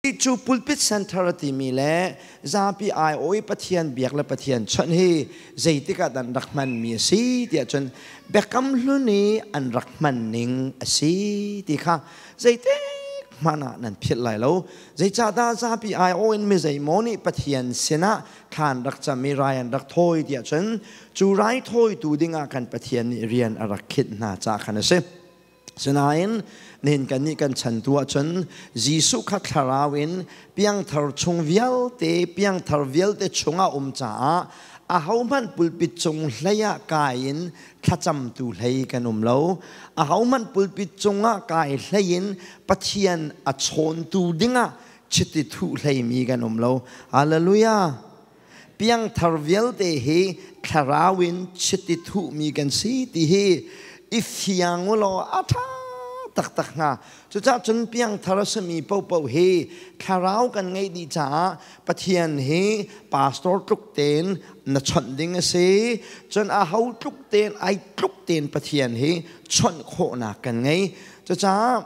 Cu pulpit center a timi le zapi aiawh i Pathian biak le Pathian chawnh hi zeitik ah dah an rak hmanmi a si tiah cun Biakam Hlun i an rak hman ning a si ti kha zeitik hmanh ah nan philh lai lo. Zeicahdah zapi aiawh in mi zeimaw nih Pathian sinah thla an rak cam i rai an rak thawi tiah cun cu raithawitu dingah kan Pathian nih rian a rak khinh hna caah khan a si. Sinain nihin kannih kan chan tu ahcun Jesuh kha thlarau in piangthar chung vialte piangthar vialte chungah um caah ahohmanh pulpit cung hlei ah kai in thlacamtu hlei kan um lo. Ahohmanh pulpit cungah kai hlei in Pathian a chawntu dingah chiti thuh hleimi kan um lo. Hallelujah! Piangthar vialte hi thlarau in chiti thuhmi kan si ti hi i fiang u law a ṭha taktak hnga. Cucaah cun piangthar a simi paohpaoh hi thlarau kan ngeih dih caah Pathian hi pastor tluk tein na chawnh ding a si. Cun aho tluk tein ai tluk tein Pathian hi chawnh khawhnak kan ngei. Cucaah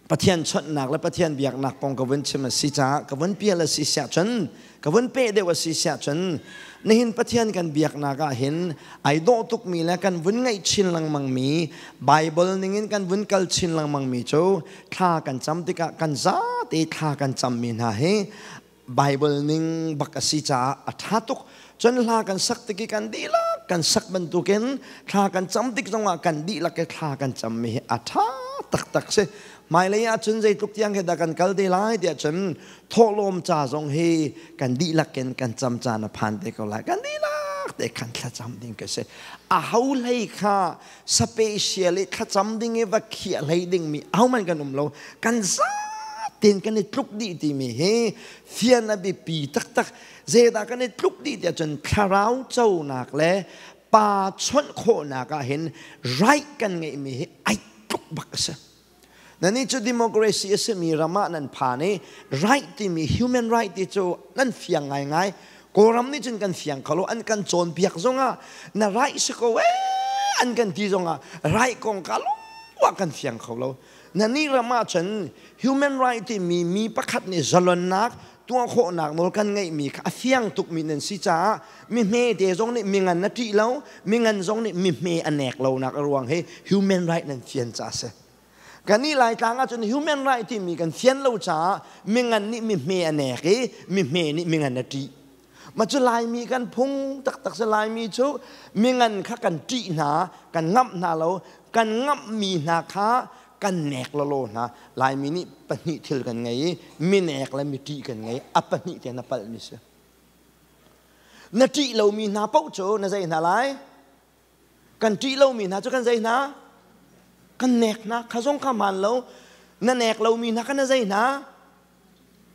Pathian chawnhnak le Pathian biaknak kong ka vun chim a si caah ka vun pial a si siah cun ka vun peh deuh a si siah cun nihin Pathian kan biaknak ah hin ai dawh tukmi le kan vun ngaih chin lengmang mi Bible ningin kan vun kal chin lengmang mi cu thla kan cam tikah kan zate thla kan cammi hna hi Bible ning bak a si caah a ṭha tuk. Cun hla kan sak tik i kan dihlak kan sak bantukin thla kan cam tik zongah kan dihlak i thla kan cammi hi a ṭha taktak si. Hmailei ah cun zeitluk tiang khi dah kan kal te lai tiah cun thawhlawm ca zong hi kan dihlak in kan cam caan a phan te ko lai. Kan dihlak te khan thlacam ding ka si. A ho hlei kha special i thlacam ding i va khiah hlei dingmi ahohmanh kan um lo. Kan zaten kan i tluk dih timi hi fian a biapi taktak. Zeidah kan i tluk dih tiah cun thlarau conak le pa chawnh khawhnak ah hin right kan ngeihmi hi ai tluk bak a si. Nani cu democracy a simi ram ah nan phan i right timi human right ti cu nan fiang ngaingai. Kawlram nih cun kan fiang kho lo, an kan cawnpiak zongah na right si ko ee an kan ti zongah right kong ka lung kan fiang kho lo. Nani ram ah cun human right timi mi pakhat nih zalonnak tuah khawhnak nawl kan ngeihmi kha a fiang tukmi nan si caah mi hmete zong nih mi ngan na ṭih lo, mi ngan zong nih mi hme a nek lonak a ruang hi human right nan fian caah a si. Kannih Laitlang ahcun human right timi kan fian lo caah mi ngan nih mi hme a nek i mi hme nih mi ngan a ṭih. Mah cu Laimi kan phung taktak si. Laimi cu mi ngan kha kan ṭih hna, kan ngamh hna lo, kan ngamhmi hna kha kan nek lawlaw hna. Laimi nih pahnih thil kan ngei i minek le miṭih kan ngei. A pahnih te na palhmi si. Na ṭih lomi hna paoh cu na zei hna lai? Kan ṭih lomi hna cu kan zei hna? Kan nek hna. Kha zong kha hmaan lo. Na nek lomi hna kha na zei hna?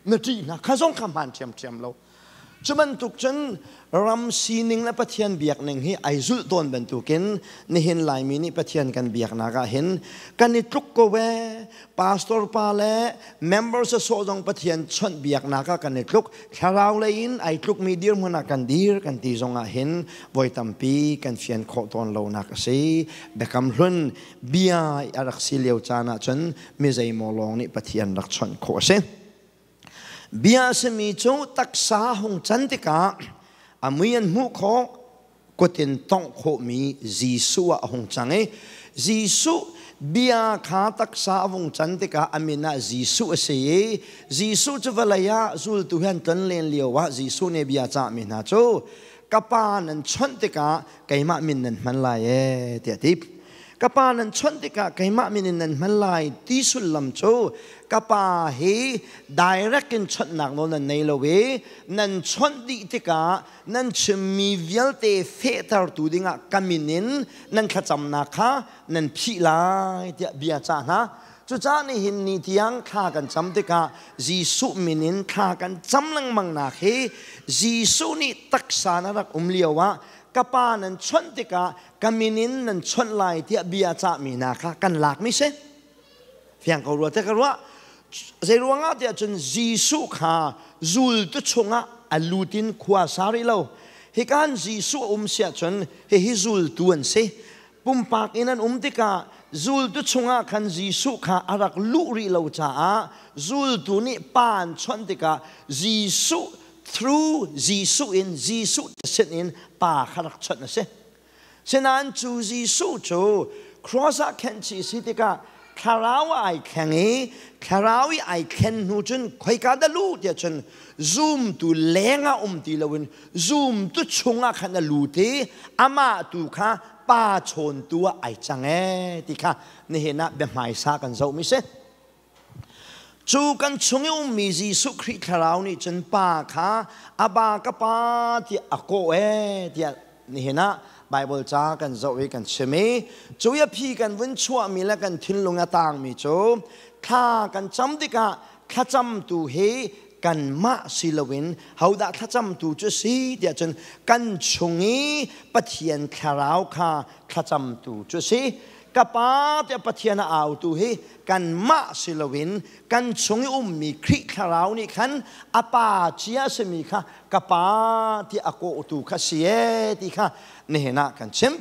Na ṭih hna. Kha zong kha hmaan ṭhiamṭhiam lo. Cu bantuk cun ram sining le Pathian biakning hi ai zulh tawn bantukin nihin Laimi nih Pathian kan biaknak ah hin kan i tluk ko ee. Pastor pa le members sawh zong Pathian chawnh biaknak ah kan i tluk. Thlarau lei in ai tlukmi dirhmun ah kan dir kan ti zong ah hin voi tampi kan fian khawh tawn lonak a si. Biakam Hlun bia a rak si lio caan ah cun mi zeimaw lawng nih Pathian rak chawnh khawh a si. Bia a simi cu taksa hung can tikah a mui an hmuh khawh, kut in tongh khawhmi Jesuh ah a hung cang i Jesuh bia kha taksa a vung can tikah a min ah Jesuh a si i Jesuh cu vawlei ah zultu he an tlon len lio ah Jesuh nih bia cahmi hna cu ka pa nan chawnh tikah keimah min nan hman lai ee tiah a ti. Ka pa nan chawnh tikah keimah min in nan hman lai ti sullam cu ka pa hi direct in chawnhnak nawl nan nei lo i nan chawnh dih tikah nan chimmi vialte fehtertu dingah ka min in nan thlacamnak kha nan phih lai tiah bia cah hna. Cucaah nihin ni tiang thla kan cam tikah Jesuh min in thla kan cam lengmang nak hi Jesuh nih taksa na rak um lio ah ka pa nan chawnh tikah ka min in nan chawnh lai tiah bia cahmi hna kha kan lakmi si. Fiang ko rua te ka ruah. Zei ruangah tiah cun Jesuh kha zultu chungah a lut in khua sa rih lo. Hikan Jesuh a um siah cun hihi zultu an si. Pumpak in an um tikah Zultu chungah khan Jesuh kha a rak luh rih lo caah zultu nih pa an chawnh tikah Jesuh through Jesuh in Jesuh sin in pa kha rak chawnh a si. Sinain cu Jesuh cu cross ah khenh chih si tikah thlarau ah ai thleng i thlarau i ai thlen hnu cun khoika dah lu tiah cun zumtu leng ah um ti loin zumtu chungah khan a lut i amah tu kha pa chawntu ah ai cang ee ti kha nihin ah biahmaisa kan zohmi si. Cu kan chung i ummi Jesuh Khrih thlarau nih cun pa kha Aba ka pa tiah a kawh ee tiah nihin ah Bible ca kan zoh i kan chim i cu i a phi kan vun chuahmi le kan thinlung a tangmi cu thla kan cam tikah thlacamtu hi kanmah si loin hodah thlacamtu cu si tiah cun kan chung i Pathian thlarau kha thlacamtu cu si. Ka pa tiah Pathian a autu hi kanmah si loin kan chung i ummi Khrih thlarau nih khan a pa cia simi kha ka pa tiah a kawhtu kha si ee ti kha nihin ah kan chim.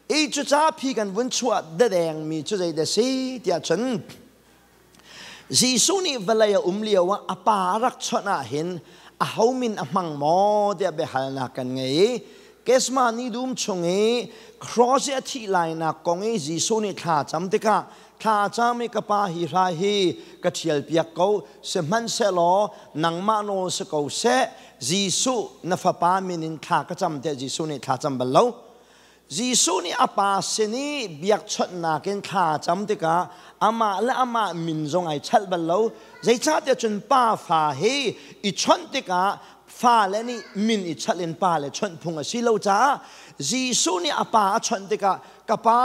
I cuca phi kan vun chuah dadengmi cu zeidah si tiah cun Jesuh nih vawlei a um lio ah a pa a rak chawnh ahhin aho min a hmang maw tiah biahalnak kan ngei i Gethsemane dum chung i cross i a thih lainak kong i Jesuh nih thla cam tikah thla cam i ka pa hi hrai hi ka ṭhial piak ko sihmanhsehlaw nangmah nawl si ko seh Jesuh na fapa min in thla ka cam tiah Jesuh nih thla cam bal lo. Jesuh nih a Pa sin i biakchawnhnak in thla a cam tikah amah le amah min zong ai chalh bal lo. Zeicahtiah cun pa fa hi i chawnh tikah fale nih min i chalh in pale chawnh phung a si lo caah Jesuh nih a pa a chawnh tikah ka pa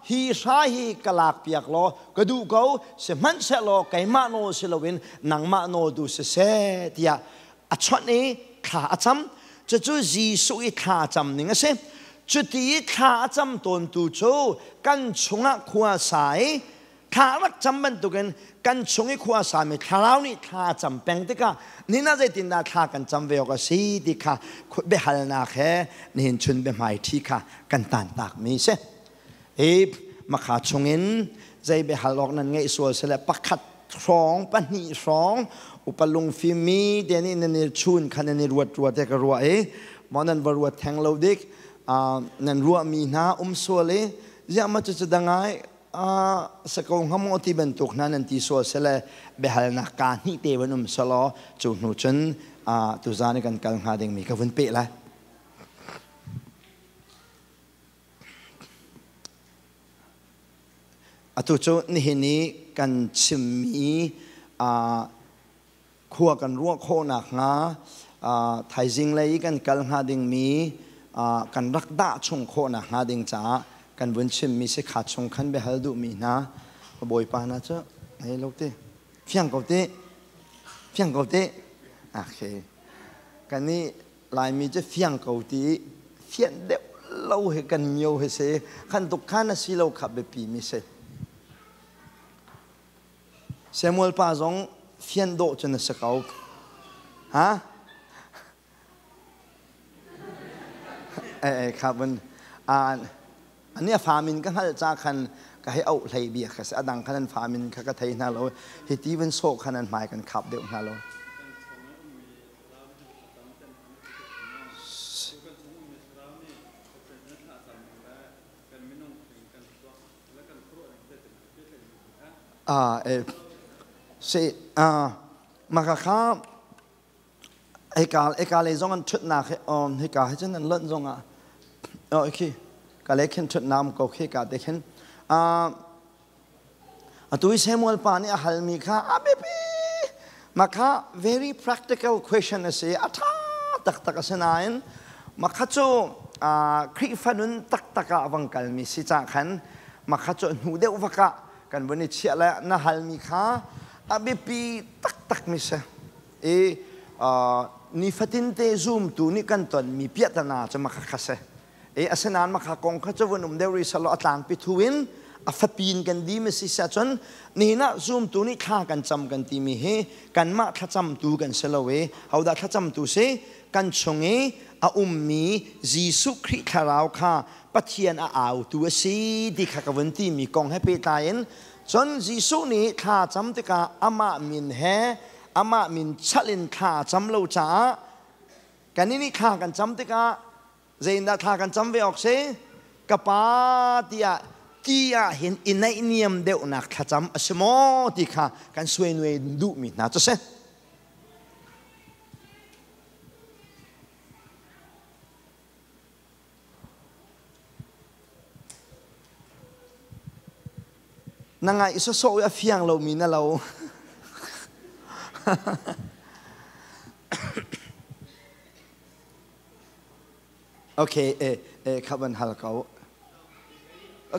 hi hrai hi ka lakpiak law ka duh ko sihmanhsehlaw keimah nawl si loin nangmah nawl tu siseh tiah a chawnh i thla a cam. Cucu Jesuh i thla cam ning a si. Cuti i thla a cam tawntu cu kan chungah khua sa i thla rak cam bantukin kan chung i khua sami thlarau nih thla a cam peng tikah nihin ah zeitindah thla kan cam ve awk a si ti kha biahalnak he nihin chun biahmai ṭhi kha kan tantakmi si. Hi makha chungin zei biahal awk nan ngeih sual sile pakhat hrawng pahnih hrawng upa lungfimmi te nih nan i chun kha nan i ruat ruat te ka ruah i maw nan va ruat theng lo dik nan ruahmi hna um sual i ziah ma cucu dangai sako hnga maw ti bantuk hna nan ti sual sile biahalnak ka hnih te van um selaw cu hnu cun tuzan i kan kal hnga dingmi ka vun peh lai. Atu cu nihin i kan chimmi khua kan ruah khawh nakhnga thaizing lei i kan kal hnga dingmi kan rak dah chung khawh nakhnga ding caah kan vun chimmi si kha chung khan biahal duhmi hna Bawipa hna cu hei lo ti fiang ko ti fiang ko ti okay kan i Laimi cu fiang ko ti fianh deuh lo hi kan mio hi si khan tuk khan a si lo kha biapi mi si. Samuel pa zong fianh dawh cun a si ko. Ha? Eh eh kha bun ani a fa min ka hngalh ca khan ka hei auh hlei bia kha si adang khan an fa min kha ka thei hna lo hi ti van sawh khan an hmai kan khap deuh hna lo. Si maka kha hika hika lei zong an ṭhutnak hi hika hi cun an lonh zong ah oh khi ka lei khin ṭhutnak um ko khi ka te khin Atu i Samuel pa nih a halmi kha a biapi. Mah kha very practical question a si. A ṭha taktak a si nain mah kha cu Khrihfa nun taktak ah a vang kalmi si cah khan mah kha cu hnu deuh vak ah kan vun i chiah le na halmi kha a biapi taktakmi si. I nifatin te zumtu nih kan tonmi piahtana cu mah kha kha si. I asinain mah kha kong kha cu vun um deuh rih selaw a tlangpi thu in A fapin kan dim a si siah cun nihin ah zumtu nih thla kan cam kan timi hi kanmah thlacamtu kan si lo i hodah thlacamtu si? Kan chung i a ummi Jesuh Khrih thlarau kha Pathian a autu a si ti kha ka vun timi kong he pehtlai in cun Jesuh nih thla cam tikah amah min he amah min chalh in thla cam lo caah kannih nih thla kan cam tikah Zeitindah thla kan cam ve awk si? Ka pa tiah ti ah hin i naihniam deuhnak thlacam a si maw ti kha kan suainuai duhmi hna cu si. Na ngaih sawsawh i a fiang lomi na lo. Okay, eh, eh, kha van hal ko.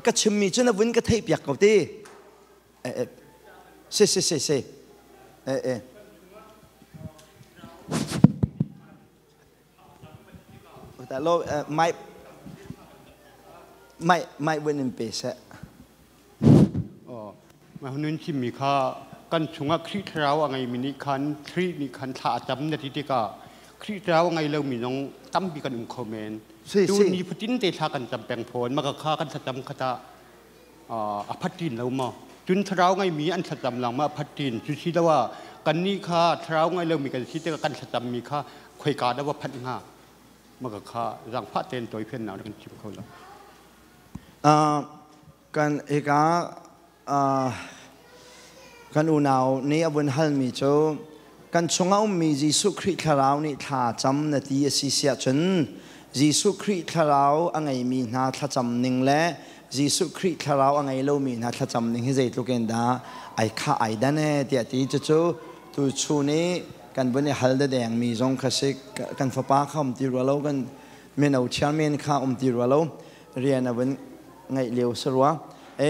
Ka chimmi cu na vun ka theih piak ko ti. Eh, eh. Si, si, si, si. Eh, eh. Lo, mai, mai, mai vun in pe seh. Oh, ma hunun chimmi kha kan chungah Khrih thlarau a ngeimi nih khan Khrih nih khan thla a cam na ti tikah Khrih thlarau a ngei lomi zong tampi kan um kho men. Tu ni fatin te thla kan cam peng fawn maka kha kan thlacam kha ta a phatin lo maw? Cun thlarau ngeimi an thlacam lang ma a phatin cu si lo ah kannih kha thlarau ngei lomi kan si tikah kan thlacam mi kha khoika dah va phanh hnga? Maka kha zaangfah tein tawifiannak na kan chim kho lo. Kan hika kan unau nih a vun halmi cu kan chungah ummi Jesuh Khrih Thlarau nih thla cam na ti a si siah cun Jesuh Khrih Thlarau a ngeimi hna thlacam ning le Jesuh Khrih Thlarau a ngei lomi hna thlacam ning hi zeitluk in dah ai khah ai dan e tiah ti cucu tuchun i kan vun i hal dedengmi zong kha si kan fapa kha um ti rua lo kan mino chairman kha um ti rua lo rian a vun ngeih lio si rua. E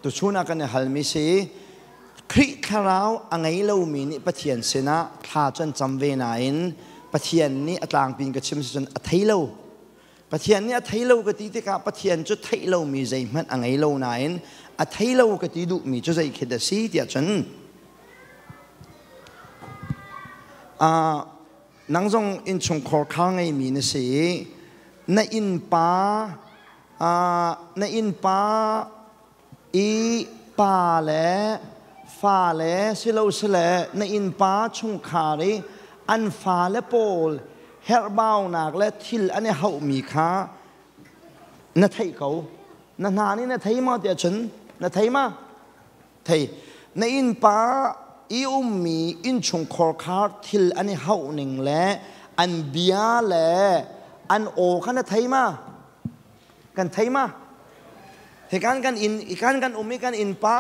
tuchun ah kan i halmi si Khrih thlarau a ngei lomi nih Pathian sinah thla cu an cam ve nain Pathian nih a tlangpi in ka chim si cun a thei lo. Pathian nih a thei lo ka ti tikah Pathian cu theih lomi zeihmanh a ngei lo nain a thei lo ka ti duhmi cu zei khi dah si tiah cun nang zong innchungkhar kha ngeimi na si i na innpa na innpa i pa le fa le silosile na innpa chungkhar i an fale pawl herhbaunak le thil an i hauhmi kha na theih ko na hna nih na thei maw tiah cun na thei ma Thei, na innpa i ummi innchungkhar kha thil an i hauh ning le an bia le an aw kha na thei ma? Kan thei ma? Hi kan kan inn kan kan um i kan innpa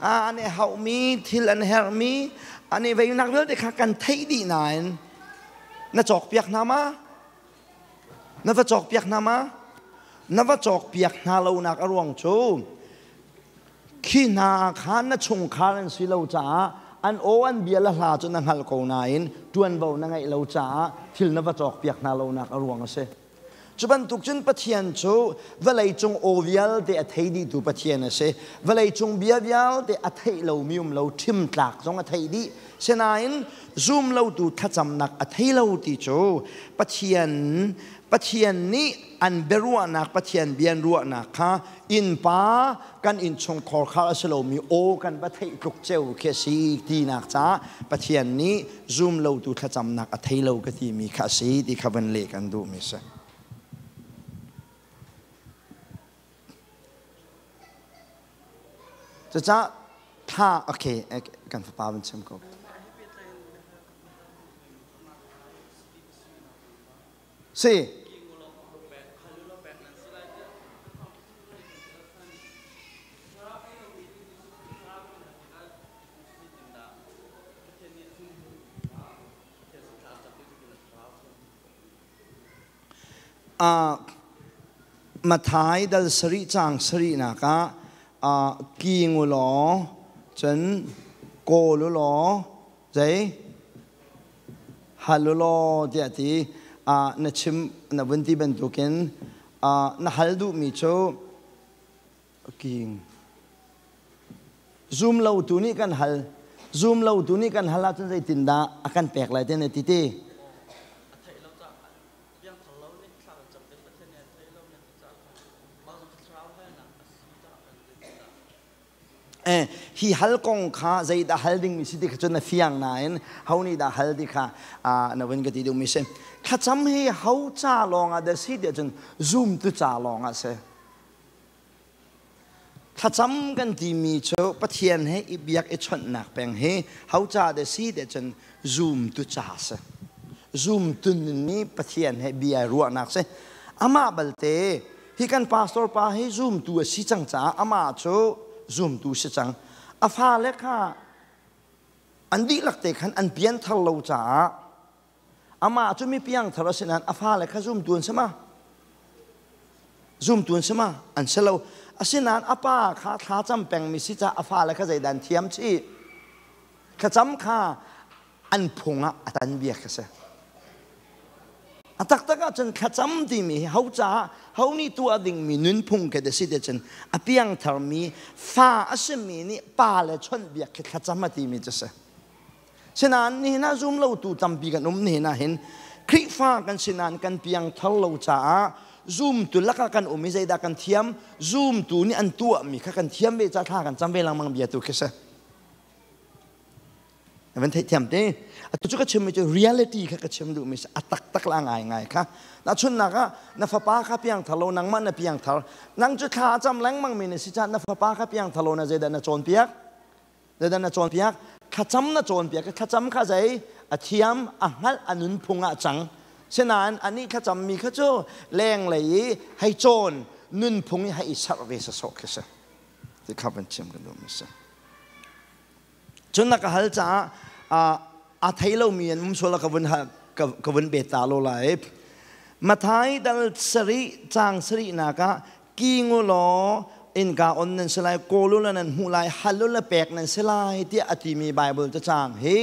an i hauhmi thil an herhmi an i veinak vialte kha kan theih dih nain na cawkpiak hna ma? Na va cawkpiak hna ma? Na va cawkpiak hna lonak a ruang cu Khi hna kha na chungkhar an si lo caah an aw an bia le hla cu na hngalh ko nain ṭuanvo na ngeih lo caah thil na va cawkpiak hna lonak a ruang a si. Cu bantuk cun Pathian cu vawleicung aw vialte a thei dihtu Pathian a si. Vawleicung bia vialte a theih lomi um lo, ṭhimtlak zong a theih dih. Sinain zum lotu thlacamnak a thei lo ti cu Pathian Pathian nih an biaruahnak Pathian bia an ruahnak kha innpa kan innchungkhar kha a si lomi aw kan va theih tluk ceu khi a si tinak caah Pathian nih zum lotu thlacamnak a thei lo ka timi kha a si ti kha van leh kan duhmi a si. Cucaah thla okay kan fapa van chim ko. Si. Mathai dal sarih caang sarihnak ah king u law cun kawl u law zei hal u law tiah ti na chim na vun ti bantukin na hal duhmi cu king. Zum lo tu nih kan hal. Zum lo tu nih kan hal ahcun zeitindah a kan pek lai te na ti ti? Hi hal kong kha zeidah hal dingmi si ti kha cun na fiang nain ho nih dah hal ti kha na vun ka ti duhmi si. Thlacam hi ho ca lawng ah dah si tiah cun zumtu ca lawng ah si. Thlacam kan timi cu Pathian he i biak i chawnhnak peng hi ho ca dah si tiah cun zumtu ca si. Zumtu nun nih Pathian he bia ruahnak si. Amah balte hi kan pastor pa hi zumtu a si cang caah amah cu zumtu si cang. A fale kha an dihlak te khan an pianthar lo caah amah cu mi piangthar a si nain a fale kha zumtu an si ma? Zumtu an si ma? An si lo. Asinain a pa kha thlacam pengmi si caah a fale kha zeidah an thiam chih? Thlacam kha an phung ah a tan bia kha si. A taktak ahcun thlacam timi hi ho caah ho nih tuah dingmi nunphung khi si te cun a piangtharmi fa a simi nih pa le chawnhbiak khi thlacam a timi cu si. Sinain nihin ah zum lotu tampi kan um nihin ah hin Khrihfa kan si nain kan piangthar lo caah zumtu lakah kan um i zeidah kan thiam zumtu nih an tuahmi kha kan thiam ve ca thla kan cam ve lengmang bia tu khi si. Na van theihthiam te. Atu cu ka chimmi cu reality kha ka chim duhmi si. A taktak la ngaingai kha. Na chunnak ah na fapa kha piangthar lo nangmah na piangthar. Nang cu thla a cam lengmang mi na si caah na fapa kha piangthar lo na zeidah na cawnpiak? Zeidah na cawnpiak? Thlacam na cawnpiak. Thlacam kha zei? A thiam, a hngalh, a nunphung ah cang. Sinain anih thlacammi kha cu lenglei i hei cawn, nunphung i hei i serh ve sawsawh khi si. Ti kha van chim kan duhmi si. Cun na ka hal caah a thei lomi an um sual ka vun ka vun bet ta lo lai. Mathai dal sarih caang sarihnak ah king u law innka on nan si lai, kawl u law nan hmuh lai, hal u law pek nan si lai tiah a timi Bible cacang hi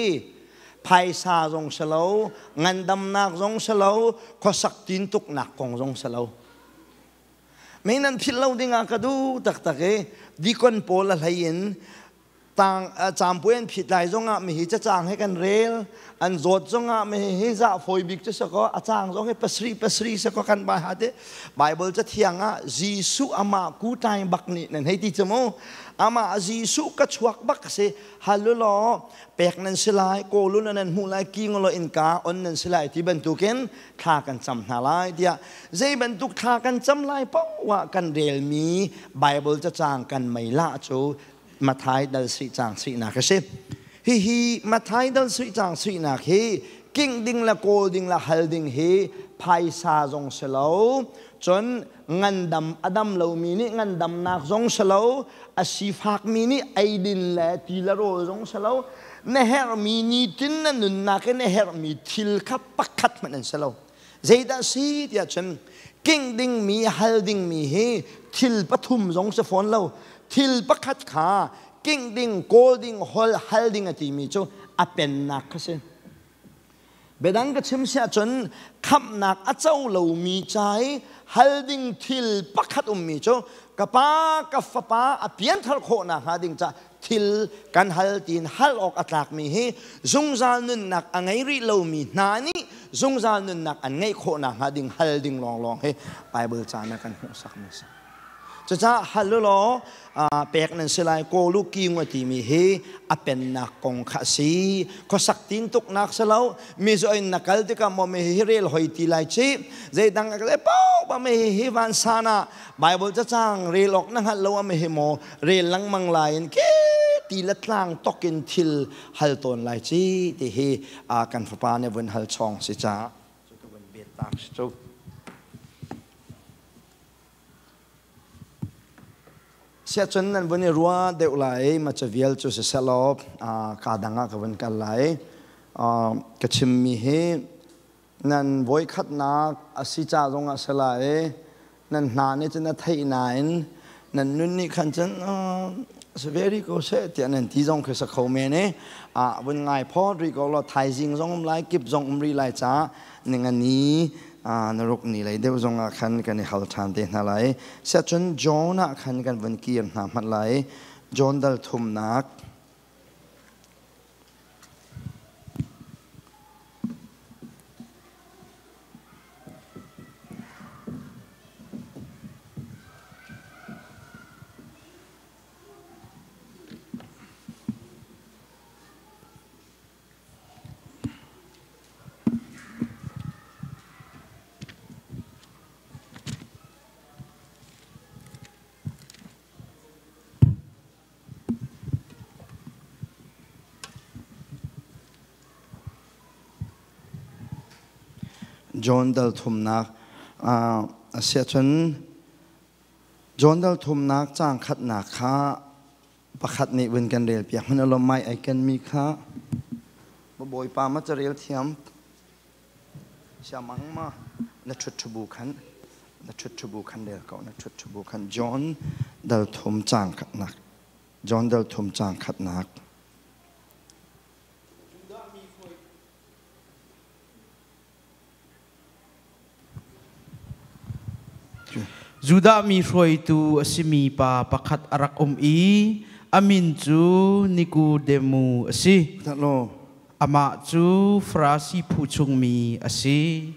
phaisa zong si lo, ngandamnak zong si lo, khuasak tintuknak kong zong si lo. Mei nan philh lo dingah ka duh taktak i dikon pawl a hlei in tang campuai an phit lai zongah mihi cacang he kan rel an zawt zongah mihi hi za fawi bik cu sakaw a cang zong hi pasri pasri sakaw kan bai ha te Bible cathiang ah Jesuh amah kutai bak nih nan hei ti cu mu amah Jesuh ka chuak bak si halulaw pek nan si lai kawl nan hmuh lai kingolo innka on nan si lai ti bantukin thla kan cam hna lai tiah zei bantuk thla kan cam lai paoh ah kan relmi Bible cacang kan mei lah cu Mathai dal sui cang suinak a si. Hihi Mathai dal sui cang suinak hi king ding le kawl ding le hal ding hi phaisa zong si lo cun ngandam a dam lomi nih ngandamnak zong si lo a sifakmi nih eidin le ti le rawl zong si lo na herhmi nitin na nunnak i na herhmi thil kha pakhat hmanh an si lo zeidah si tiah cun king dingmi hal dingmi hi thil pathum zong si fawn lo thil pakhat kha king ding kawl ding hol hal ding a timi cu a pennak kha si biadang ka chim siah cun khamhnak a co lomi ca i hal ding thil pakhat ummi cu ka pa ka fapa a pianthar khawh nakhnga ding ca thil kan hal tiin hal awk a tlakmi hi zungzal nunnak a ngei rih lomi hna nih zungzal nunnak an ngeih khawh nakhnga ding hal ding lawnglawng hi Bible ca na kan hmuhsakmi a si. Cucaah hal u law pek nan si lai kawl u ki ngua timi hi a pennak kong kha a si. Khuasak tin tuknak si lo. Mi zu in na kal tikah maw mi hi rel hoi ti lai ci. Zeidang ka le pau ba mi hi van san ah Bible cacang rel awk na hngalh lo a mi hi maw rel lengmang lai in ke ti le tlang tokin thil hal tawn lai ci ti hi kan fapa nih vun hal chawng si caah cu ka vun bet tak si cu. Siahcun nan vun i rua deuh lai ma cavial cu siselaw kaa dang ah ka vun kal lai. Ka chimmi hi nan voikhatnak a si ca zong ah si lai nan hna nih cun a theih nain nan nun nih khan cun si ve rih ko seh tiah nan ti zong khi sa kho men i vun ngai phawt rih ko law thaizing zong um lai kip zong um rih lai caah ningani naruk ni lei deuh zong ah khan kan i hal ṭhan te hna lai. Siahcun John ah khan kan vun kir hna hmanh lai. John dal thumnak. John dal thumnak a si ahcun John dal thumnak caang khatnak kha pakhat nih vun kan rel piak hmanh ulaw mai ai kenmi kha Bawipa ma carel thiam siamang ma na ṭhut ṭhubu khan na ṭhut ṭhubu khan rel ko na ṭhut ṭhubu khan John dal thum caang khatnak John dal thum caang khatnak. Judah mi hruaitu a simi pa pakhat a rak um i a min cu Nikodemu a si. Amah cu Farasi phu chungmi a si.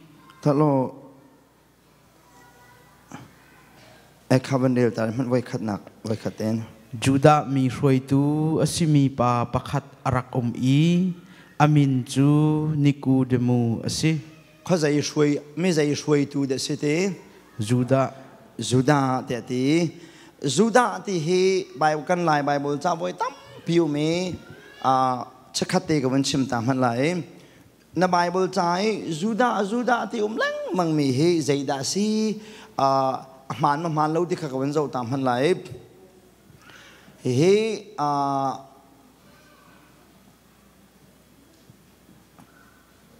Judah mi hruaitu a simi pa pakhat a rak um i a min cu Nikodemu a si. Khuazei hruai mizei hruaitu dah si ti? Judah. Judah tiah ti. Judah ti hi Bible kan Lai Bible ca voi tampi um i chikkhat te ka vun chim ta hmanh lai. Na Bible ca i Judah Judah ti um lengmang mi hi zeidah si a hmaan ma hmaan lo ti kha ka vun zoh ta hmanh lai. Hihi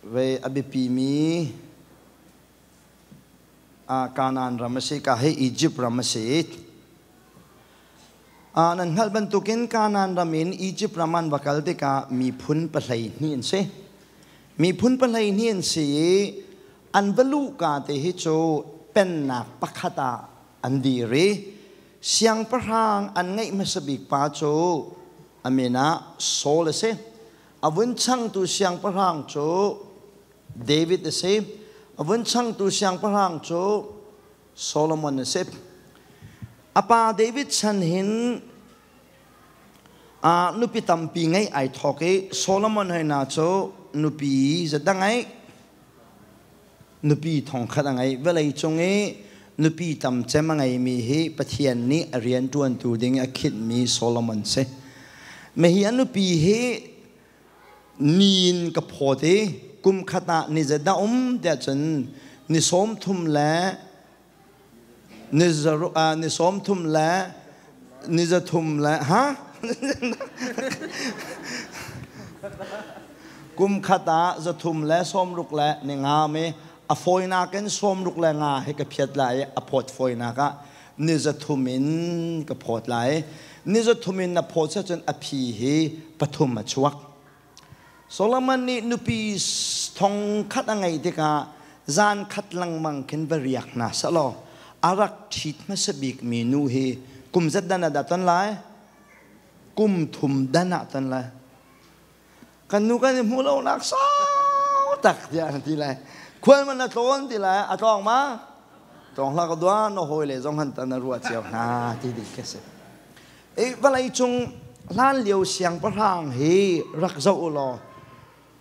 Ve a biapimi Kanaan ram a si, ka hi Egypt ram a si. Nan hngalh bantukin Kanaan ram in Egypt ram an va kal tikah miphun 12 an si. Miphun 12 an si i an va luhka te hi cu pennak pakhat ah an dir i siangpahrang an ngeih hmasa bik pa cu a min ah Saul a si. A vun changtu siangpahrang cu David a si. A vun changtu siangpahrang cu Solomon a si. A pa David chan hin nupi tampi ngeih ai thawk i Solomon hoi na cu nupi zadang ai nupi thongkhat a ngei. Vawlei cung i nupi tam cem a ngeimi hi Pathian nih a rian ṭuantu ding a khinhmi Solomon si. Mahi a nupi hi ni in ka phawt i kum khat ah ni zedah um tiah cun ni 30 le ni 30 le ni 300 le ha kum khat ah 360 le ni nga mi a fawinak in 65 hi ka phiat lai i a phawt fawinak ah ni 300 in ka phawt lai ni 300 in na phawt cun a phi hi pathum a chuak. Solomon nih nupi thong khat a ngeih tikah zan khat lengmang khin va riak hna sehlaw a rak ṭhit hmasa bikmi nu hi kum zat dan ah dah ton lai? Kum thum dan ah ton lai. Kan nu kan i hmuh lonak sau tak tiah na ti lai. Khual man na tlawn ti lai, a tlawng ma? Tlawng hlah ka dua, na hawi le zong han tan na ruah cio hna ti ding khi si. Vawlei cung hlanlio siangpahrang hi rak zoh u law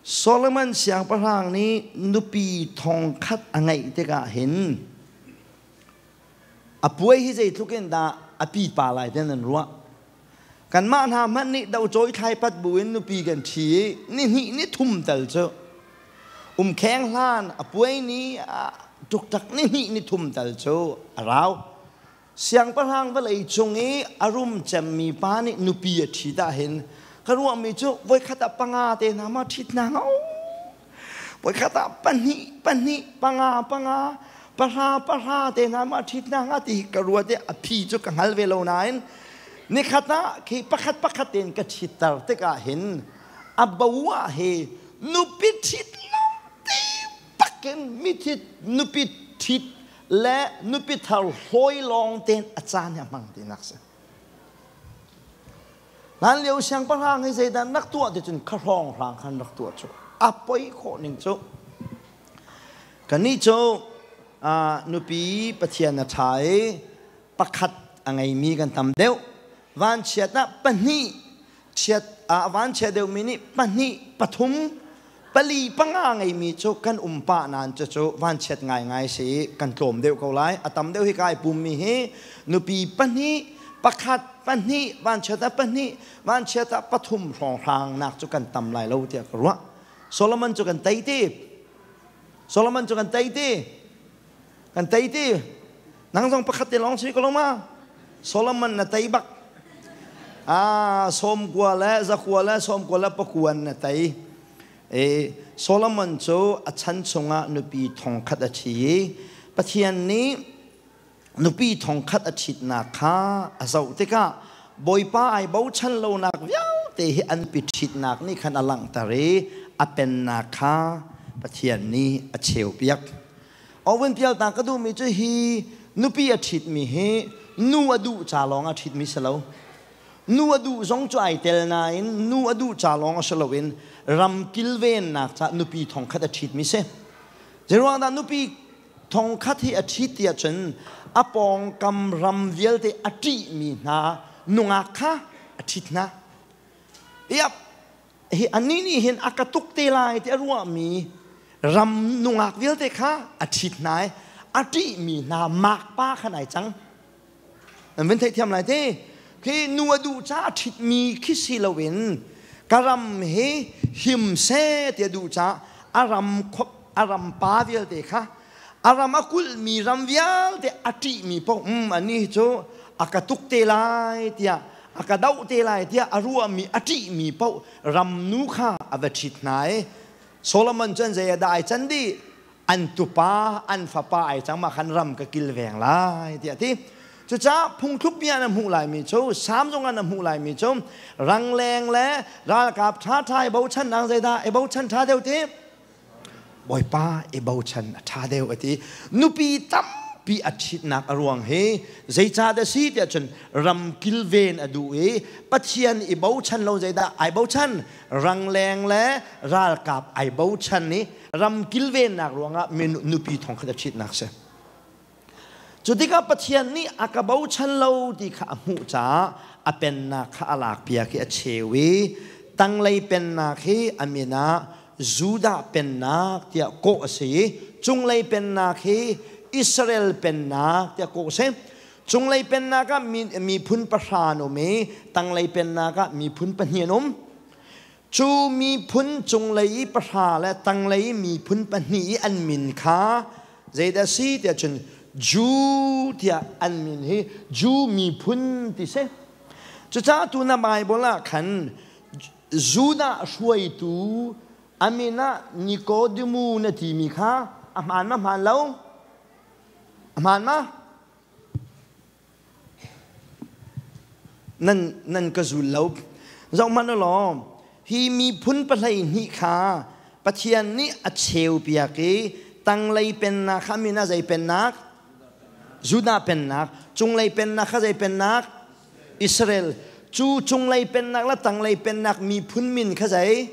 Solomon siangpahrang nih nupi thong khat a ngeih tikah hin a puai hi zeitluk in dah a pipa lai ti nan ruah. Kanmah hna hmanh nih docawi thlaipat bu in nupi kan ṭhi i ni hnih ni thum tal cu umkheng hlan a puai ni ṭukṭak ni hnih ni thum tal cu a rau. Siangpahrang vawlei cung i a rum cemmi pa nih nupi a ṭhit ahhin ka ruahmi cu voikhat ah panga te hna ma ṭhit hna hnga voikhat ah pahnih pahnih panga panga pahra pahra te hna ma ṭhit hna hnga ti ka ruat i a phi cu ka hngal ve lo nain nikhat ah khi pakhat pakhat tein ka ṭhitter tikah hin a bo ah hi nupi ṭhit lo ti bakin mi nupi ṭhit le nupi thar hlawi lawng tein a caan hi a hmang tinak si. Hlan lio siangpahrang hi zeidah rak tuah ti cun kha hrawng hrang khan rak tuah cu a poi khawh ning cu. Kannih cu nupi Pathian a ṭha i pakhat a ngeimi kan tam deuh. Vanchiat ah pahnih chiat ah vanchia deuhmi nih pahnih pathum pali panga ngeimi cu kan um pah nain cucu vanchiat ngaingai si i kan tlawm deuh ko lai. A tam deuh hi kai pummi hi nupi pahnih pakhat pahnih vanchiat ah pahnih vanchiat ah pathum hrawnghrang nak cu kan tam lai lo tiah ka ruah. Solomon cu kan tei ti. Solomon cu kan tei ti. Kan tei ti. Nang zong pakhat te lawng si ko lo ma? Solomon na tei bak. Ah, 90 le 100 le 90 le pakuan na tei. E, Solomon cu a chan chungah nupi 1000 a ṭhi i Pathian nih nupi 1000 a ṭhitnak kha a zoh tikah Bawipa ai bochan lonak vialte hi an pi ṭhitnak nih khan a langhter i a pennak kha Pathian nih a cheupiak. Oven pial ta ka duhmi cu hi nupi a ṭhitmi hi nu a duh ca lawng a ṭhitmi si lo. Nu a duh zong cu ai tel nain nu a duh ca lawng a si loin ram kilvennak ca nupi 1000 a ṭhitmi si. Zeiruang dah nupi 1000 hi a ṭhit ti ahcun a pawngkam ram vialte a ṭihmi hna nungak kha a ṭhit hna. Iap hi anih nih hin a ka tuk te lai ti a ruahmi ram nungak vialte kha a ṭhit hna i a ṭihmi hna makpa khan ai cang. Nan vun theihthiam lai te. Khi nu a duh ca a ṭhitmi khi si loin ka ram hi him seh ti a duh ca a ram khop a ram pa vialte kha a ram a kulhmi ram vialte a ṭihmi paoh anih cu a ka tuk te lai tiah a ka doh te lai tiah a ruahmi a ṭihmi paoh ramnu kha a va ṭhit hna i Solomon cu an zei ah dah ai can dih? An tupa an fapa ai cang mah khan ram ka kilveng lai tiah a ti. Cucaah phungthluk bia na hmuh laimi cu Salm zong ah na hmuh laimi cu rangleng le ralkap ṭhaṭha i bochan nang zeidah i bochan ṭha deuh ti? Bawipa i bochan a ṭha deuh a ti. Nupi tampi a ṭhitnak a ruang hi zeicahdah si tiah cun ram kilven a duh i Pathian i bochan lo zeidah ai bochan? Rangleng le ralkap ai bochan i ram kilvennak ruangah nupi 1000 a ṭhitnak si. Cu tikah Pathian nih a ka bochan lo ti kha a hmuh caah a pennak kha a lakpiak i a cheu i tanglei pennak hi a min ah Judah pennak tiah kawh a si i cunglei pennak hi Israel pennak tiah kawh a si. Cunglei pennak ah miphun pahra an um i tanglei pennak ah miphun pahnih an um. Cu miphun cunglei i pahra le tanglei i miphun pahnih i an min kha zeidah a si tiah cun Jew tiah an min hi Jew miphun ti si. Cucaah tu na Bible ah khan Judah hruaitu a min ah Nikodemu na timi kha a hmaan ma hmaan lo? A hmaan ma? Nan ka zul lo. Zohhmanh u law, hi miphun 12 kha Pathian nih a cheupiak i tanglei pennak kha min ah zei pennak? Judah pennak. Cunglei pennak kha zei pennak? Israel. Cu cunglei pennak le tanglei pennak miphun min kha zei?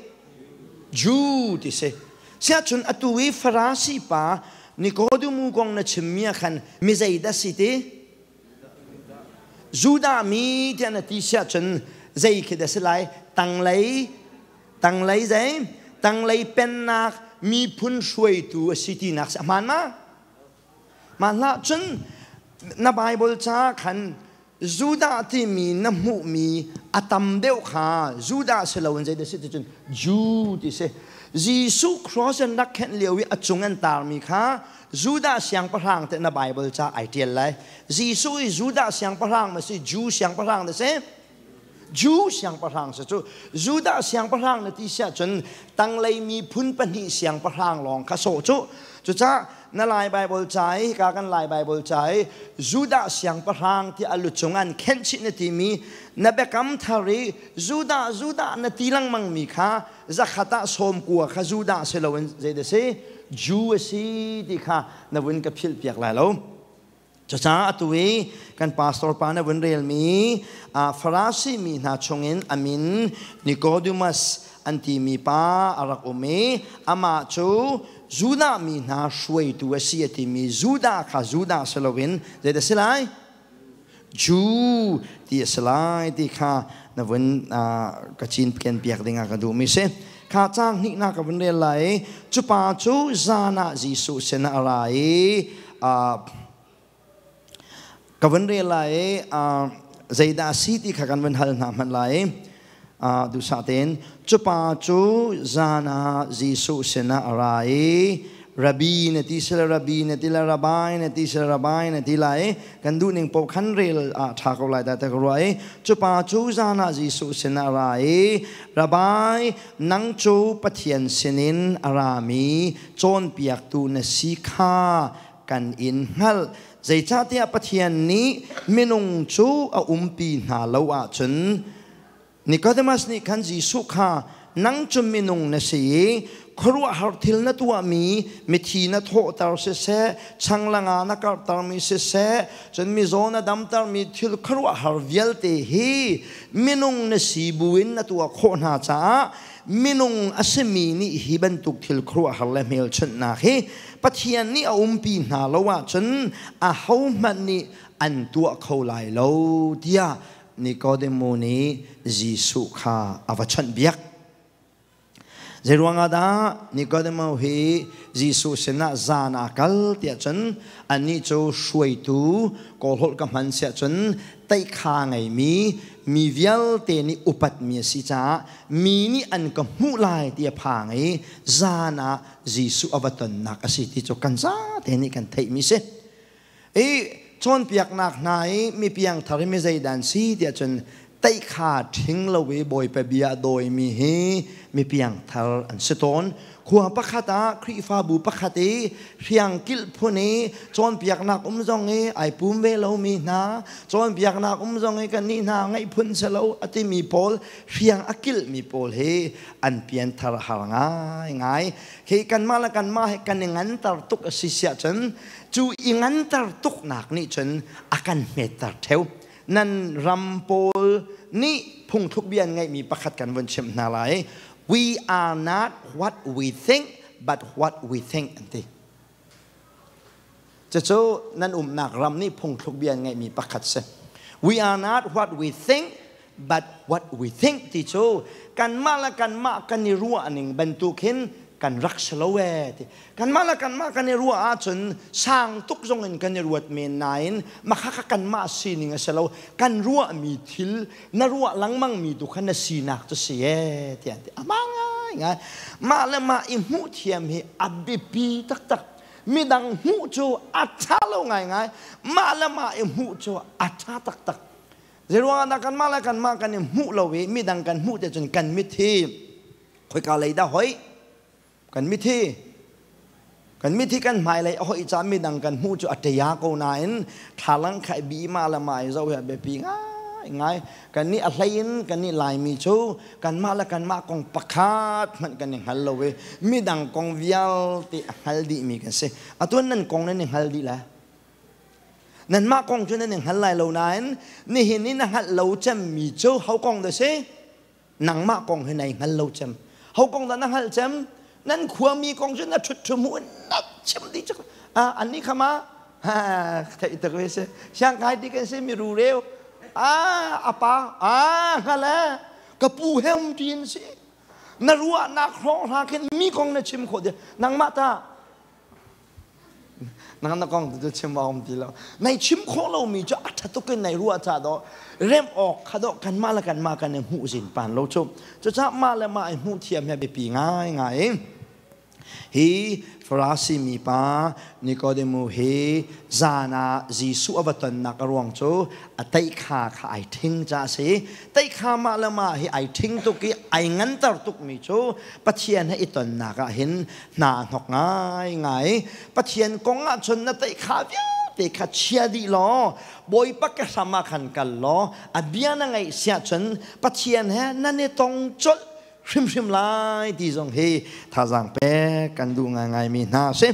Jew ti si. Siahcun atu i Farasi pa Nikodemu kong na chimmi ah khan mi zeidah si ti? Judah mi tiah na ti siahcun zei khi dah si lai? Tanglei, tanglei zei? Tanglei pennak miphun hruaitu a si tinak si. A hmaan ma? Mah hlah cun na Bible ca khan Judah timi na hmuhmi a tam deuh kha Judah si loin zei si ti cun Jew ti si. Jesuh cross an rak khenh lio i a cung an tarmi kha Judah siangpahrang te na Bible ca ai ṭial lai. Jesuh i Judah siangpahrang ma si Jew siangpahrang na si? Jew siangpahrang si cu. Judah siangpahrang na ti siah cun tanglei miphun pahnih siangpahrang lawng kha sawh cu. Cucaah na Lai Bible ca i hika kan Lai Bible ca i Judah siangpahrang ti a lucung an khenh chih na timi na biakam thar i Judah Judah na ti lengmang mi kha 100 ah 90 kha Judah si loin zei dah si Jew a si ti kha na vun ka philh piak lai lo. Cucaah atu i kan pastor pa na vun relmi Farasi mi hna chungin a min Nicodemus an timi pa a rak um i amah cu Judah mi hna hruaitu a si a timi Judah kha Judah si loin zeidah a si lai? Jew ti a si lai ti kha na vun ka cinken piak dingah ka duhmi si. Kha caang hnihnak ka vun rel lai i cu pa cu zan ah Jesuh sinah a ra i ka vun rel lai i zeidah a si ti kha kan vun hal hna hmanh lai i duhsah tein cu pa cu zan ah Jesuh sinah a ra i Rabbi na ti sila Rabbi na ti la Rabbi na ti sila Rabbi na ti lai kan duh ning paoh khan rel ah ṭha ko lai dah ta ka ruah i cu pa cu zan ah Jesuh sinah a ra i Rabbi nang cu Pathian sinin a rami cawnpiaktu na si kha kan in hngalh zeicahtiah Pathian nih minung cu a umpi hna lo ahcun Nicodemus nih khan Jesuh kha nang cu minung na si i khuaruahhar thil na tuahmi mithi na thawhter siseh changlanga na karhtermi siseh cun mizaw na damtermi thil khuaruahhar vialte hi minung na si buin na tuah khawh hna caah minung a simi nih hi bantuk thil khuaruahhar le hmelchunhnak hi Pathian nih a umpi hna lo ahcun ahohmanh nih an tuah kho lai lo tiah Nikodemo nih Jesuh kha a va chawnhbiak. Zeiruangah dah Nikodemo hi Jesuh sinah zan aa kal tiah cun anih cu hruaitu kawlholh ka hman siah cun teikha ngeimi mi vialte nih upatmi a si caah mi nih an ka hmuh lai ti a phang i zan ah Jesuh a va tonnak a si ti cu kan zate nih kan theihmi si. I cawnpiaknak hna i mi piangthar hi mi zeidah an si tiah cun teikha ṭhing lo i Bawipa bia a dawimi hi mi piangthar an si tawn. Khua pakhat ah Khrihfabu pakhat i hriangkilh phun i cawnpiaknak um zong i ai pum ve lomi hna, cawnpiaknak um zong i kannih hna ngeih phun si lo a timi pawl hriang a kilhmi pawl hi an pianthar har ngaingai. Hi kanmah le kanmah hi kan i nganter tuk a si siah cun cu i nganter tuknak nih cun a kan hmetter ṭheu. Nan ram pawl nih phungthluk bia an ngeihmi pakhat kan vun chimh hna lai. We are not what we think, but what we think an ti. Cucu nan umnak ram nih phungthluk bia an ngeihmi pakhat si. We are not what we think, but what we think ti cu kanmah le kanmah kan i ruah ning bantuk hin kan rak si lo ee ti. Kanmah le kanmah kan i ruah ahcun sang tuk zong in kan i ruat men nain makhakha kanmah sining a si lo. Kan ruahmi thil na ruah lengmangmi tu kha na sinak cu si ee tiah an ti. A mah ngaingai. Mah le mah i hmuh thiam hi a biapi taktak. Midang hmuh cu a ṭha lo ngaingai. Mah le mah i hmuh cu a ṭha taktak. Zeiruangah dah kanmah le kanmah kan i hmuh lo i midang kan hmuh te cun kan mit hi khoika lei dah hoih? Kan mit hi kan mit hi kan hmailei a hoih caah midang kan hmuh cu a ṭia ko nain thlalang kha i bi mah le mah i zoh hi a biapi ngaingai. Kannih a hlei in kannih Laimi cu kanmah le kanmah kong pakhat hmanh kan i hngal lo i midang kong vialte a hngal dihmi kan si. Atu nan kong nan i hngal dih lai. Nanmah kong cu nan i hngal lai lo nain nihin i na hngalh lo cemmi cu ho kong dah si? Nangmah kong hi nai hngal lo cem. Ho kong dah na hngalh cem? Nan khuami kong cu na ṭhut ṭhu mu na chim dih cak. Ah, annih kha ma? Ha, theih tuk ve si. Siangkai ti kan si mi rureu. Ah, apa? Ah, hngal eh. Ka pu he um ṭin si. Na ruahnak hrawng hla khin mi kong na chim khawh dih. Nangmah ta Nang na kong tu chim a um ti lo. Nai chim khawh lomi cu a ṭha tuk in nai ruah ca dawh remh awk kha dawh kanmah le kanmah kan i hmuh zin pan lo cu. Cucaah mah le mah i hmuh thiam hi a biapi ngaingai. Hi Farasi mi pa Nikodemu hi zan ah Jesuh a va tonnak a ruang cu a teikha kha ai ṭhing ca a si. Teikha mah le mah hi ai ṭhing tuk i ai nganter tukmi cu Pathian he i tonnak ah hin hna hnok ngaingai. Pathian kong ah cun na teikha vialte kha chia dih law Bawipa ke hram ah khan kal law a bia na ngaih siah cun Pathian he nan i tong colh hrimhrim lai ti zong hi thazaang pek kan duh ngaingaimi hna a si.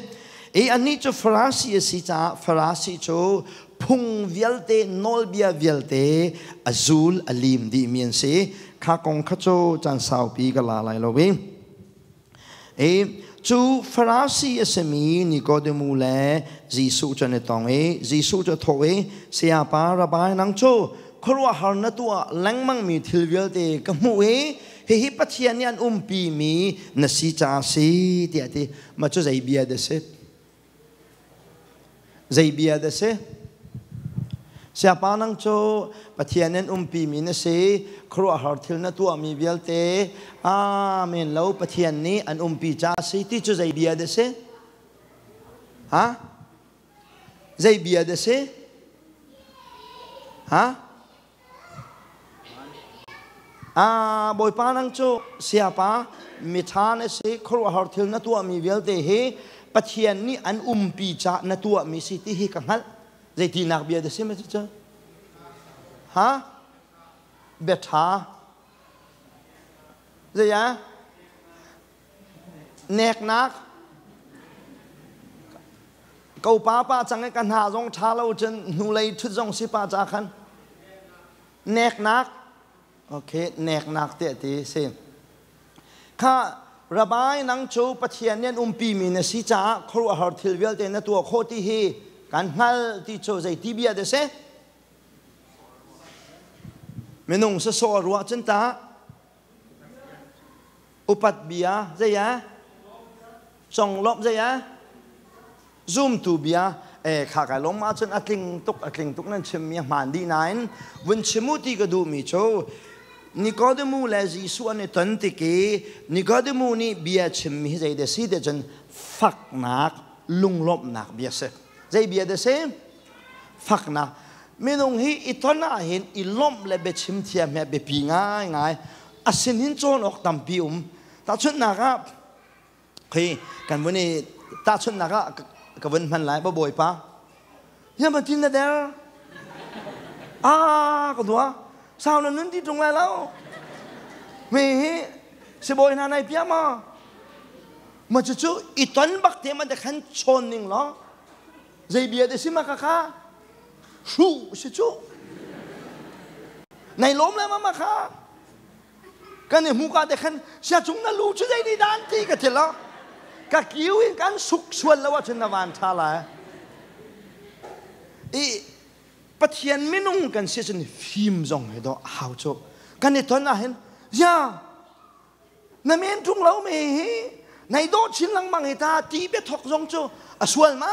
I anih cu Farasi a si caah Farasi cu phung vialte nawlbia vialte a zul a lim dihmi an si. Kha kong kha cu caan saupi ka la lai lo i. E cu Farasi a simi Nikodemu le Jesuh cu an i tong i Jesuh cu a thawh i sayapa Rabbi nang cu khuaruahhar na tuah lengmangmi thil vialte ka hmuh i hihi Pathian nih an umpimi na si caah a si tiah a ti. Mah cu zei bia dah a si? Zei bia dah si? Siapa nang cu Pathian in umpimi na si, khuaruahhar thil na tuahmi vialte, amen lo Pathian nih an umpi ca si ti cu zei bia dah si? Ha? Zei bia dah si? Ha? Ah, Bawipa nang cu siapa miṭha na si, khuaruahhar thil na tuahmi vialte hi Pathian nih an umpi ca na tuahmi si ti hi ka hngalh. Zeitinak bia dah si ma cucu? Ha? Bia ṭha. Zei ah? Neknak. Ko pa pa cang i ka hna zong ṭha lo cun hnulei ṭhut zong si pa ca khan. Neknak. Okay, neknak te ti si. Kha Rabbi nang cu Pathian nih an umpimi na si caah khuaruahhar thil vialte na tuah khawh ti hi kan hngal ti cu zeiti bia dah si? Minung sasawh a ruah cun tah upat bia zei ah conglawmh zei ah zumtu bia e kha kai lawm ahcun a tling tuk a tling tuk nan chimmi a hmaan dih nain vun chim u ti ka duhmi cu Nikodemu le Jesuh an i ton tik i Nikodemu nih bia chimmi hi zei dah si ti cun faknak lunglawmhnak bia si zei bia dah si faknak minung hi i ton ah hin i lawmh le biachim thiam hi a biapi ngaingai a sin hin cawn awk tampi um tahchunhnak ah khi kan vun i tahchunhnak ah ka vun hman lai bawipa ya ma tin na der a ka dua sau na nun ti tung lai lo mi hi sibawi hna nai pia ma ma cu cu i ton bak te ma de khan chawn ning law Zei bia te si ma ka kha? Hruh si cu. Nai lawm le ma ma kha? Kan i hmu ka te khan sia cung na lu cu zei nih dan ti ka til lo. Ka kiu in kan suk sual lo ahcun na van tha lai. I Pathian minung kan si cun fim zong he do hau cu. Kan i ton ahhin ya na men ṭung lo me hi nai dawh chin lengmang hi ta ti biathok zong cu a sual ma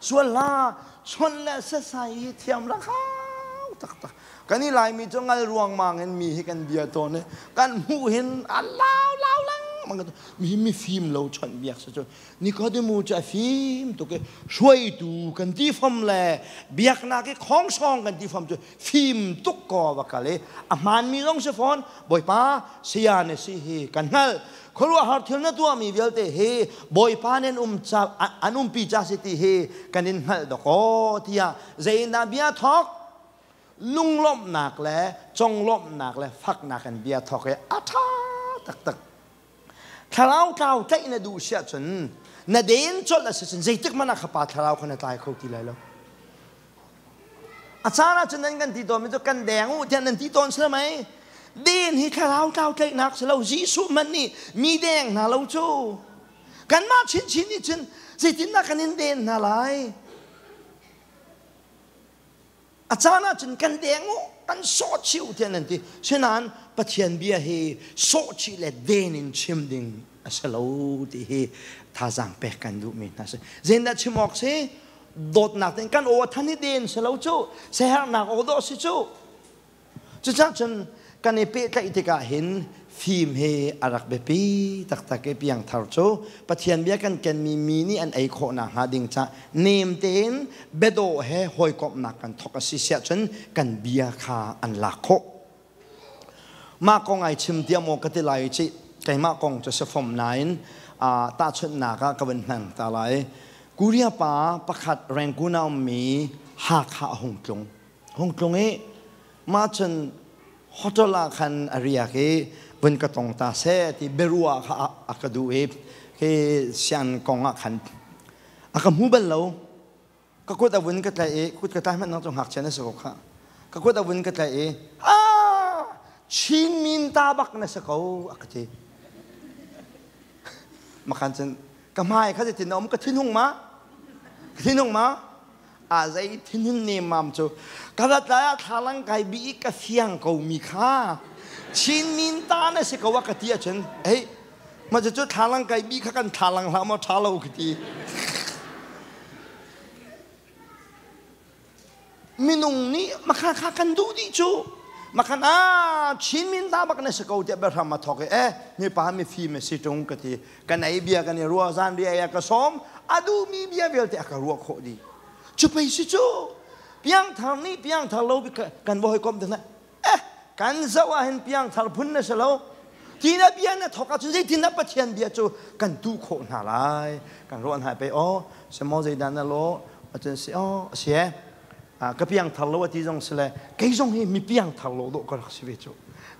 sual la chon le sasai hi thiam la khau taktak kan i laimi cu ngal ruangmang in mi hi kan bia tawn i kan hmuh hin a lau lau lengmang mi mi fim lo chawnh biak si cu Nikodemu cu a fim tuk i hruaitu kan ti fom le biaknak i khongsawng kan ti fom cu fim tuk ko va kal i a hmaanmi zong si fawn Bawipa saya na si hi kan hngalh khuaruahhar thil na tuahmi vialte hi Bawipa nih an um ca an umpi ca si ti hi kan in hngalh dawkaw tiah zeidah bia thawk lunglawmhnak le conglawmhnak le faknak in bia thawk i a ṭha taktak Thlarau tlau tlaih na duh si ahcun na den colh a si cun zeitik hmanh ah kha pa thlarau kha na tlai kho ti lai lo. A caan ahcun nan kan ti tawnmi cu kan deng u tiah nan ti tawn si mei? Den hi thlarau tlau tlaihnak si lo Jesuh hmanh nih mi deng hna lo cu. Kanmah chinchin nih cun zeitindah kan in den hna lai? A caan ahcun kan deng u, kan sawhchih u tiah nan ti. Sinain Pathian bia hi sawhchih le den in chim ding a si lo ti hi thazaang pek kan duhmi hna si. Zeidah chim awk si? Dawtnak tein kan aw a than i den si lo cu. Siaherhnak aw dawh si cu. Cucaah cun kan i pehtlaih tikah hin fim hi a rak biapi taktak i piangthar cu Pathian bia kan kenmi mi nih an ei khawh nakhnga ding cah nem tein biadawh he hawikomhnak kan thawk a si siah cun kan bia kha an lak khawh. Mah kong ai chim tiah maw ka ti lai cih keimah kong cu si fom nain tahchunhnak ah ka vun hmang ta lai. Korea pa pakhat Rangoon a ummi Hakha a hung tlung. Hung tlung i mah cun hotel ah khan a riak i vun ka tong ta seh ti biaruah kha a ka duh i khi sian kong ah khan a ka hmu bal lo. Ka kut a vun ka tlaih i kut ka tlai hmanh nang cu ngakchia na si ko khah. Ka kut a vun ka tlaih i ah Chin min ta bak na si ko a ka ti. Makhan cun ka hmai kha zeitin na um ka thinhung ma? Ka thinhung ma? A zei thinhun nemmam cu ka rat lai ah thlalang kai bi i ka fiang ko mi kha Chin min ta na si ko a ka ti ahcun ei ma cu thlalang kai bi kha kan thlalang hlah maw ṭha lo ka ti. Minung nih makha kha kan duh dih cu makhan ah Chin min ta bak na si ko tiah biahram a thawk i eh mipa mifim a si ṭung ka ti. Kan ei bia kan i ruah zan ri ei a ka sawm a duhmi bia vialte a ka ruah khawh dih. Cu pei si cu piangthar nih piangthar lo kan va hawikom te hna eh kan zoh ah hin piangthar phun na si lo tina bia na thawk ahcun zeitin dah Pathian bia cu kan tuh khawh hna lai kan ruah hna pei aw semaw zeidah na lawh acun si aw a si e ka piangthar lo a ti zong si le kei zong hi mi piangthar lo dawh ka rak si ve cu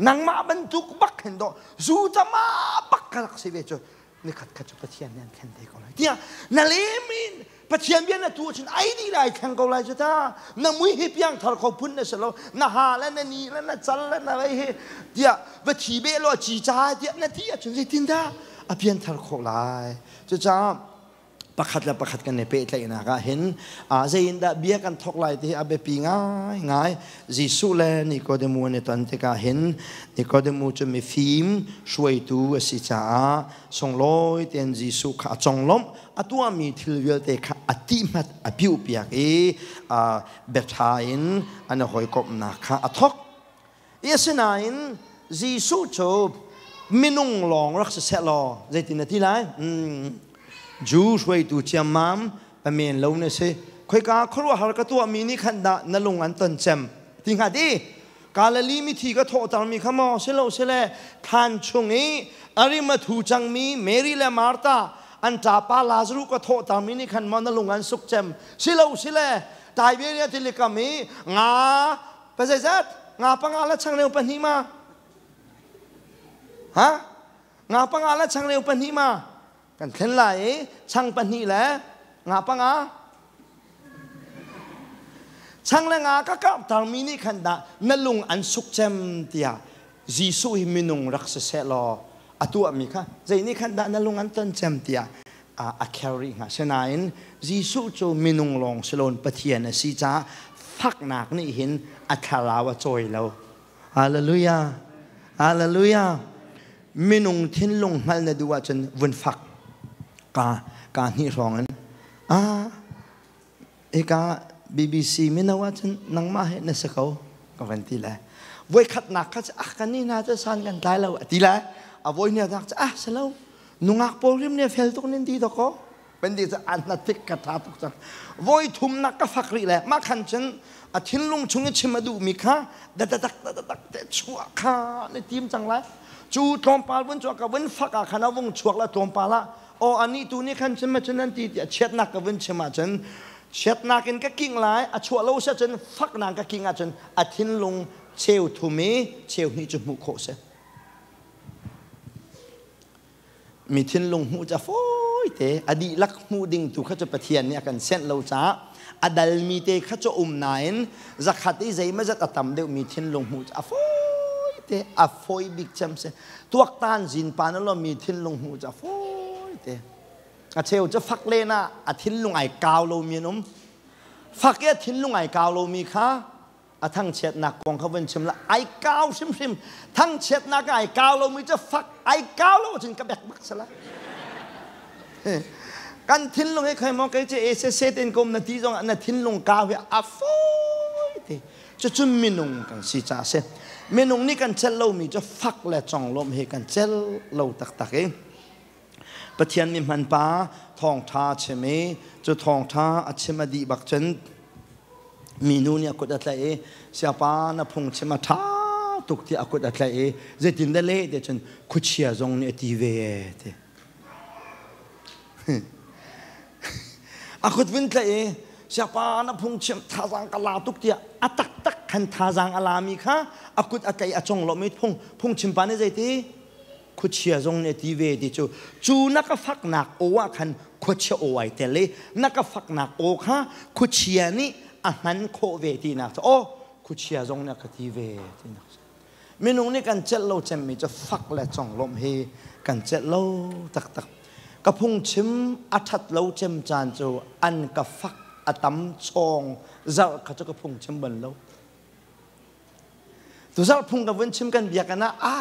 nangmah bantuk bak hin dawh zu tama bak ka rak si ve cu nikhat khat cu Pathian nih an thlen te ko lai tiah na lem in Pathian bia na tu ahcun ai dih lai thleng ko lai cu ta na mui hi piangthar kho phun na si lo na ha le na ni le na cal le na vei hi tiah va thi beh law ci ca tiah na ti ahcun zeitin dah a pianthar khawh lai cucaah pakhat le pakhat kan i pehtlaihnak ah hin zeiindah bia kan thawk lai ti hi a biapi ngaingai. Jesuh le Nikodemu an i ton tikah hin Nikodemu cu mifim hruaitu a si caah sunglawi tein Jesuh kha a conglawmh, a tuahmi thil vialte kha a tihmat a piuhpiak i biaṭha in an i hawikomhnak kha a thawk. Asinain Jesuh cu minung lawng rak si seh law zeitin a ti lai? Jew hruaitu ciammam pamen lo na si. Khoika khuaruahhar ka tuahmi nih khan dah na lung an ton cem? Ti hnga di. Galilee mithi ka thawhtermi kha maw si lo sile thlan chung i a rim a thu cangmi Mary le Martha an ṭapa Lazaruh ka thawhtermi nih khan maw na lung an suk cem? Si lo sile Tiberia tilikam i nga Pa zeizat? Nga panga le changreu pahnih ma? Ha? Nga panga le changreu pahnih ma? Kan thlen lai i chang pahnih le nga panga. Chang le nga ka karhtermi nih khan dah na lung an suk cem tiah Jesuh hi minung rak si seh law a tuahmi kha zei nih khan dah na lung an ton cem tiah a kher rih hnga. Sinain Jesuh cu minung lawng si loin Pathian a si caah faknak nih hin a thlarau a cawi lo. Hallelujah. Hallelujah. Minung thinlung hngal na duh ahcun vun fak ka ka hnih hrawng in ah hika BBC mino ahcun nangmah he na si ko ka van ti le voi khatnak kha ah kan ni hna cu san kan tlai lo a ti le a voi hnih cu ah si lo Nungak pawl rim ne fel tuk nin ti doko. Pen di an na tik ka tha tuk cang. Voi thum nak ka fak rih le ma khan cun a thinlung chung i chim a duh mi kha da da dak da da dak te chuah kha ne tim cang lai. Cu tlawmpal vun chuah ka vun fak ah khan a vung chuak la tlawmpal ah o ani tu ni khan cun ma cun an ti tiah chiatnak ka vun chim ah cun chiatnak in ka king lai a chuah lo sia cun fak nang ka king ah cun a thinlung cheu thum i cheu hnih cu hmuh khawh si. Mi thinlung hmuh cu a fawi te. A dihlak hmuh ding tu kha cu Pathian nih a kan senh lo caah a dalmi te kha cu um nain zakhat i zeimawzat a tam deuhmi thinlung hmuh cu a fawi te. A fawi bik cem si. Tuaktan zinpan lo mi thinlung hmuh cu a fawi te. A cheu cu fak len ah a thinlung ai kau lomi an um. Fak i a thinlung ai kau lomi kha a thangchiatnak kong kha vun chim la ai kau hrimhrim thangchiatnak ai kau lomi cu fak ai kau lo cun ka bek bak sala kan thinlung hi khai maw kei cu ese ten kom na ti zong na thinlung kau hi a fawi te cucun minung kan si ca si minung nih kan cel lomi cu fak le conglawmh hi kan cel lo taktak i Pathian mi hman pa thawngṭha chim i cu thawngṭha a chim a dih bak cun minu nih a kut a tlaih i siapa na phungchim a ṭha tuk tiah a kut a tlaih i zeitin dah leh ti cun khuachia zong nih a ti ve ti a kut vun tlaih i siapa na phungchim thazaang ka la tuk tiah a taktak khan thazaang a lami kha a kut a tlaih a conglawmh i phung phungchim pa nih zeiti khuachia zong nih a ti ve ti cu cu na ka faknak aw ah khan Khuachia aw ai tel i na ka faknak aw kha khuachia nih a hman khawh ve tinak cu aw khuachia zong nih a ka ti ve tinak minung nih kan celh lo cemmi cu fak le conglawmh hi kan celh lo taktak. Ka phungchim a ṭhat lo cem caan cu an ka fak a tam chawng zarh kha cu ka phungchim bal lo. Tu zarh phung ka vun chim kan biakinn ah a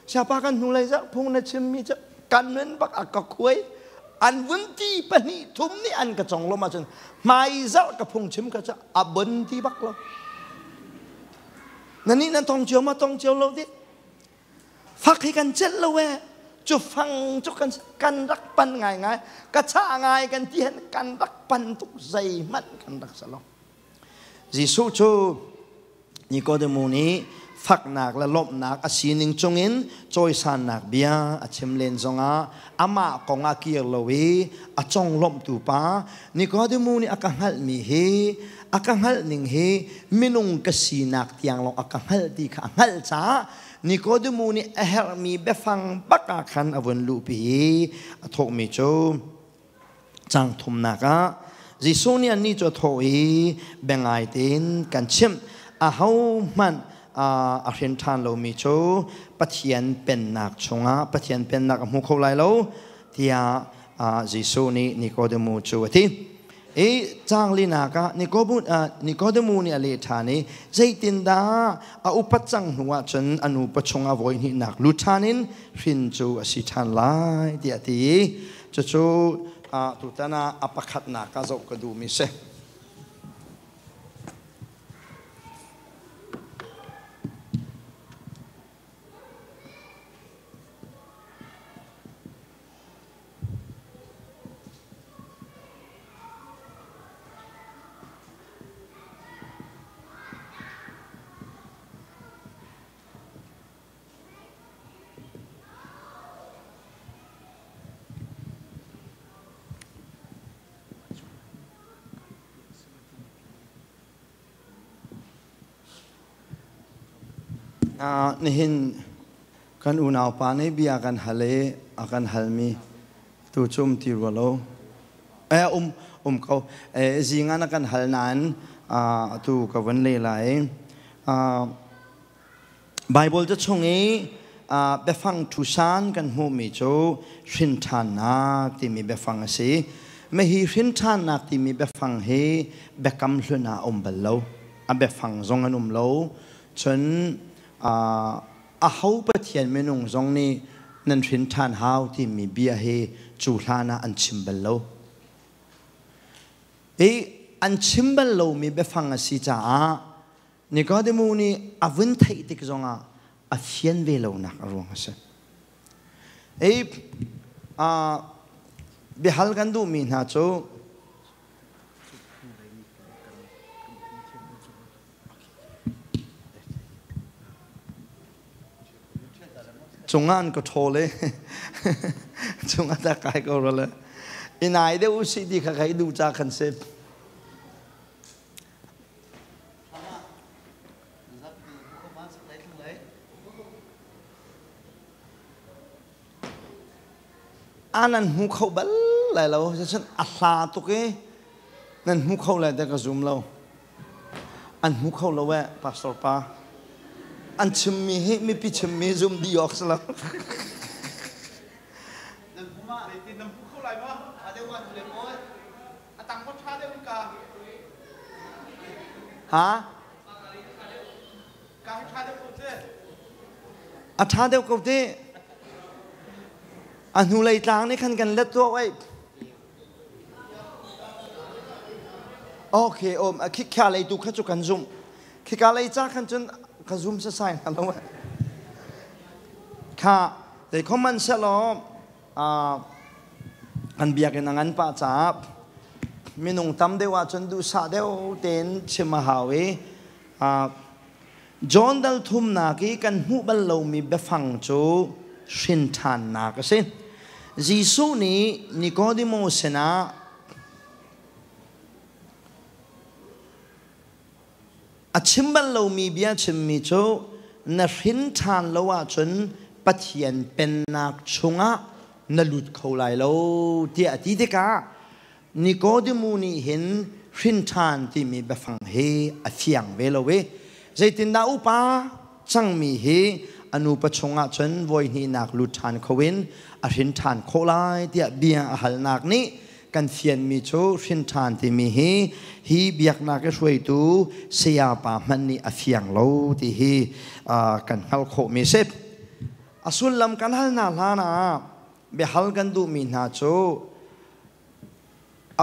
siapa kan hnulei zarh phung na chimmi cu kan nun bak a ka khuai an vun ti pahnih thum nih an ka conglawmh ahcun hmai zarh ka phung chim ka cu a bon ti bak lo. Na nih nan tong cio ma tong cio lo dik? Fak hi kan celh lo ee. Cu fang cu kan kan rak pan ngaingai ka chah ngai kan ti hen kan rak pan tuk zeihmanh kan rak sa lo. Jesuh cu Nikodemu nih faknak le lawmhnak a sining cungin cawisannak bia a chim len zongah amah kong ah kir lo i a conglawmhtu pa Nikodemu nih a ka hngalhmi hi a ka hngalh ning hi minung ka sinak tiang lawng a ka hngalh ti kha a hngalh caah Nikodemu nih a herhmi biafang bak ah khan a vun luhpi i a thawkmi cu Cang thumnak ah Jesuh nih annih cu a thawh i biangai tein kan chimh, ahohmanh a hrin ṭhan lomi cu Pathian pennak chungah Pathian pennak a hmu kho lai lo tiah Jesuh nih Nikodemu cu a ti. I caang linak ah Nikodemu nih a leh ṭhan i zeitindah a upat cang hnu ah cun a nupa chungah voi hnihnak lut ṭhan in hrin cu a si ṭhan lai tiah a ti. Cucu tutan ah a pakhatnak ah zoh ka duhmi si. Nihin kan unaupa nih bia kan hal i a kan halmi tu cu um ti rua lo. Eh, um, um ko. Eh, zing ah na kan hal nain atu ka vun le lai. Baibal ca chung i biafang ṭhusan kan hmuhmi cu hrinṭhannak timi biafang a si. Mahi hrinṭhannak timi biafang hi biakam hlun ah a um bal lo. A biafang zong an um lo. Cun aho Pathian minung zong nih nan hrinṭhan hau timi bia hi cu hlan ah an chim bal lo. I an chim bal lomi biafang a si caah Nikodemu nih a vun theih tik zongah a fian ve lonak a ruang a si. Hi biahal kan duhmi hna cu cungah an ka ṭhawl i cungah dah kai ko rua le i nai deuh usih ti kha kai duh ca khan si. A nan hmu kho bal lai lo. Cun a hla tuk i nan hmu kho lai te ka zum lo. An hmu kho lo eh, pastor pa. An chimmi hi mipi chimmi zum dih awk si lo. Nan hmu ma? Nan hmu kho lai ma? A deuh an le pawl. A tang mo ṭha deuh ka. Ha? Ka hi ṭha deuh ko te. A ṭha deuh ko te. A hnulei tlang nih khan kan let tuah wei. Okay, om a khikha lei tu kha cu kan zum. Khika lei ca khan cun ka zum sasai hna lo. Kha, te khoman selaw An biakinn a ngan pah caah minung tam deuh ahcun duhsah deuh tein chim a hau i John dal thumnak i kan hmuh bal lomi biafang cu hrinṭhannak a si. Jesuh nih Nikodemo sinah A chim bal lomi bia chimmi cu na hrin ṭhan lo ahcun Pathian pennak chungah na lut kho lai lo tiah a ti tikah Nikodemu nih hin hrin ṭhan timi biafang hi a fiang ve lo i zeitindah upa cangmi hi a nupa chungah cun voi hnihnak lut ṭhan kho in a hrin ṭhan khawh lai tiah bia a halnak nih kan fianmi cu hrin ṭhan timi hi hi biaknak i hruaitu sayapa hmanh nih a fiang lo ti hi kan hngalh khawhmi a si. A sullam kan hal hna hlan ah biahal kan duhmi hna cu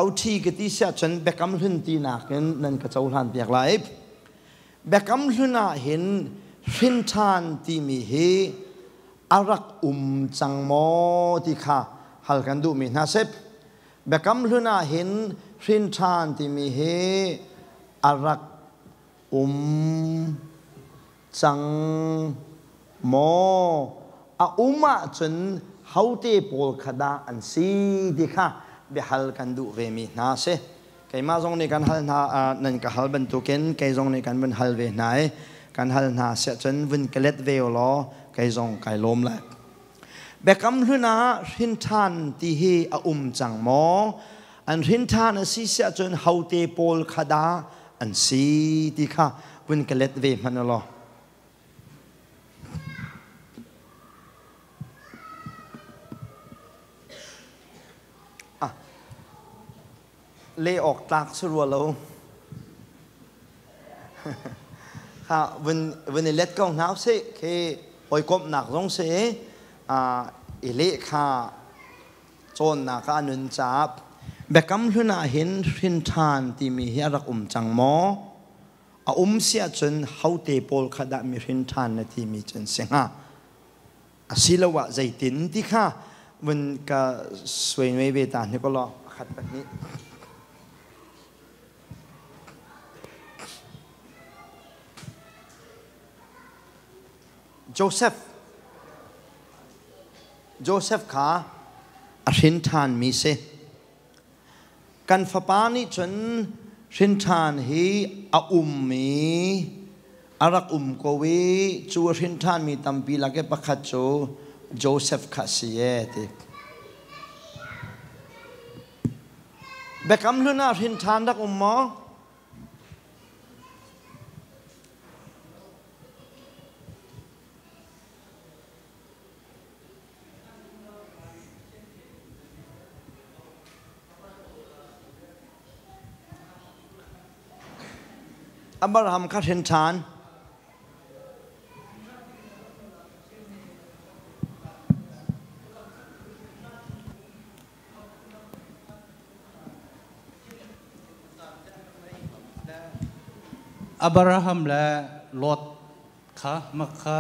auṭhi ka ti siah cun biakam hlun tinak in nan ka cohlan piak lai. Biakam hlun ah hin hrin ṭhan timi hi a rak um cang maw ti kha hal kan duhmi hna sip. Biakam hlun ah hin hrin ṭhan timi hi a rak um cang maw? A um ahcun hote pawl kha dah an si ti kha biahal kan duh vemi hna si. Keimah zong nih kan hal hna nan ka hal bantukin kei zong nih kan vun hal ve hna i kan hal hna siahcun vun ka let ve law kei zong kai lawm lai. Biakam hlun ah hrin ṭhan ti hi a um cang maw? An hrin ṭhan a si siahcun hote pawl kha dah an si ti kha vun ka let ve hmanh law. Ah, le awk tlak si rua lo. Kha vun vun i let ko hna usih khi hawikomhnak zong si i leh kha cawnnak ah a nun caah Biakam Hlun ah hin hrin ṭhan timi hi a rak um cang maw? A um si ahcun hote pawl kha dah mi hrin ṭhan na timi cun si hnga? Asiloah zeitin ti kha vun ka suai ve ta hnik law pakhat pahnih. Joseph Joseph kha a hrin ṭhanmi si. Kan fapa nih cun hrin ṭhan hi a um i a rak um ko i cu a hrin ṭhanmi tampi lak i pakhat cu Joseph kha a si ee ti. Biakam Hlun ah hrin ṭhan rak um maw? Abraham kha hrin ṭhan. Abraham le Lot kha mak kha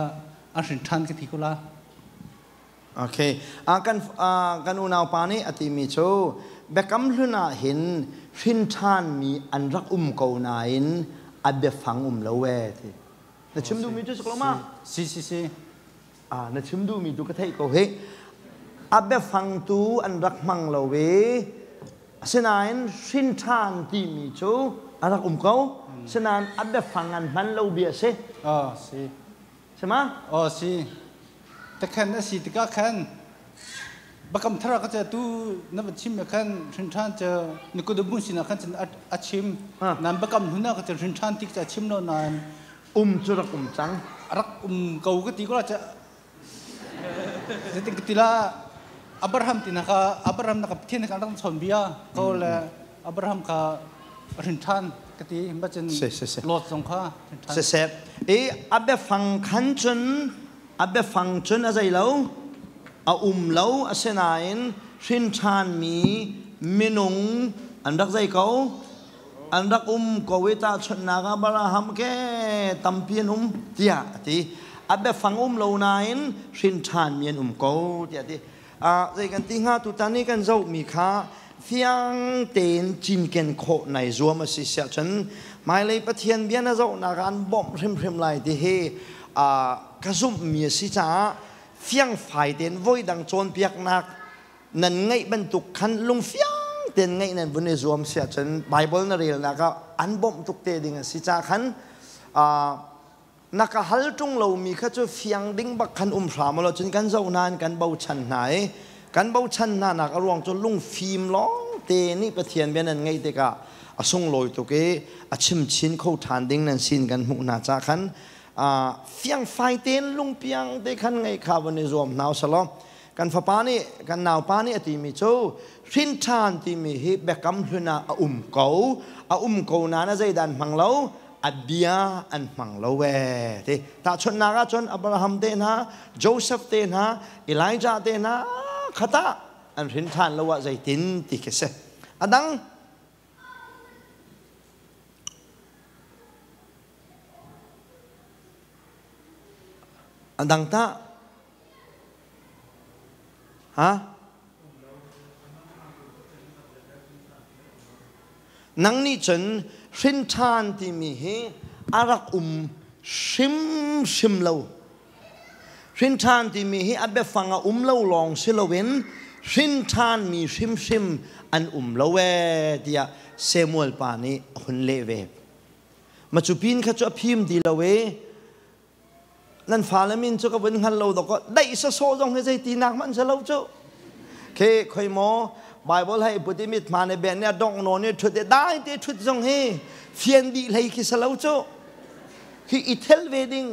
an hrin ṭhan ka ti ko la. Okay. Kan kan unau pa nih a timi cu Biakam Hlun ah hin hrin ṭhanmi an rak um ko nain a biafang um lo ee ti. Na chim duhmi cu si ko ma? Si si si. Na chim duhmi tu ka theih ko hi. A biafang tu an rak hmang lo i asinain hrin ṭhan timi cu a rak um ko. Sinain a biafang an hman lo bia si. Oh, si. Si ma? Oh, si. Takhan a si tikah khan bakam thar ka che tu na va chim khan hrin ṭhan che nikudumu sinah khan cun a chim. Nan bakam huna ka che hrin ṭhan tik che a chim lo nain um cu rak um cang rak um ko ka ti ko la cha zetin ka ti la Abraham ti na kha Abraham na ka Pathian ka rak chon bia ko le Abraham kha rin than ka ti ma cun Lot zong kha rin than se se e abe fang khan cun abe fang cun a zei lo a um lo asinain hrin than mi minung an rak zei ko An rak um ko i tahchunhnak ah Abraham ke tampi an um tiah a ti. A biafang um lo nain hrin ṭhanmi an um ko tiah a ti. Zei kan ti hnga tutan i kan zohmi kha fiang tein cinken khawh nai zuam a si siah cun hmailei Pathian bia na zohnak ah an bawmh hrimhrim lai ti hi ka zumhmi a si caah fiangfai tein voidang cawnpiaknak nan ngaih bantuk khan lungfiang tein ngaih nan vun i zuam si ahcun Bible na relnak ah an bawmh tuk te ding a si ca khan na ka hal ṭung lomi kha cu fiang ding bak khan um hram law cun kan zoh nain kan bochan hna i Kan bochan hna nak a ruang cu lungfim lawng te nih Pathian bia nan ngaih tikah a sunglawi tuk i a chim chin kho ṭhan ding nan sin kan hmuh hna ca khan fiangfai tein lungpiang te khan ngaih kha van i zuam hna usalaw. Kan fapa nih, kan naupa nih a timi cu hrin ṭhan timi hi biakam hlun ah a um ko, a um ko nain a zeidan hmang lo, a bia an hmang lo ee ti. Tahchunhnak ah cun Abraham te hna, Joseph te hna, Elijah te hna khatah an hrin ṭhan lo ah zeitin ti khi si. A dang a dang tah ha Nang nih cun hrin ṭhan timi hi a rak um hrimhrim lo. Hrin ṭhan timi hi a biafang a um lo lawng si loin hrin ṭhanmi hrimhrim an um lo ee tiah Samuel pa nih a hun leh ve. Macu pin kha cu a phim ti lo i nan fale min cu ka vun hngal lo dawk daih sawsawh zong hi zei tinak hmanh si lo cu khi khoi maw Bible hei put i mit hma ne ben ne dong nawn i thut i dai te thut zong hi fian dih hlei khi si lo cu khi i thel ve ding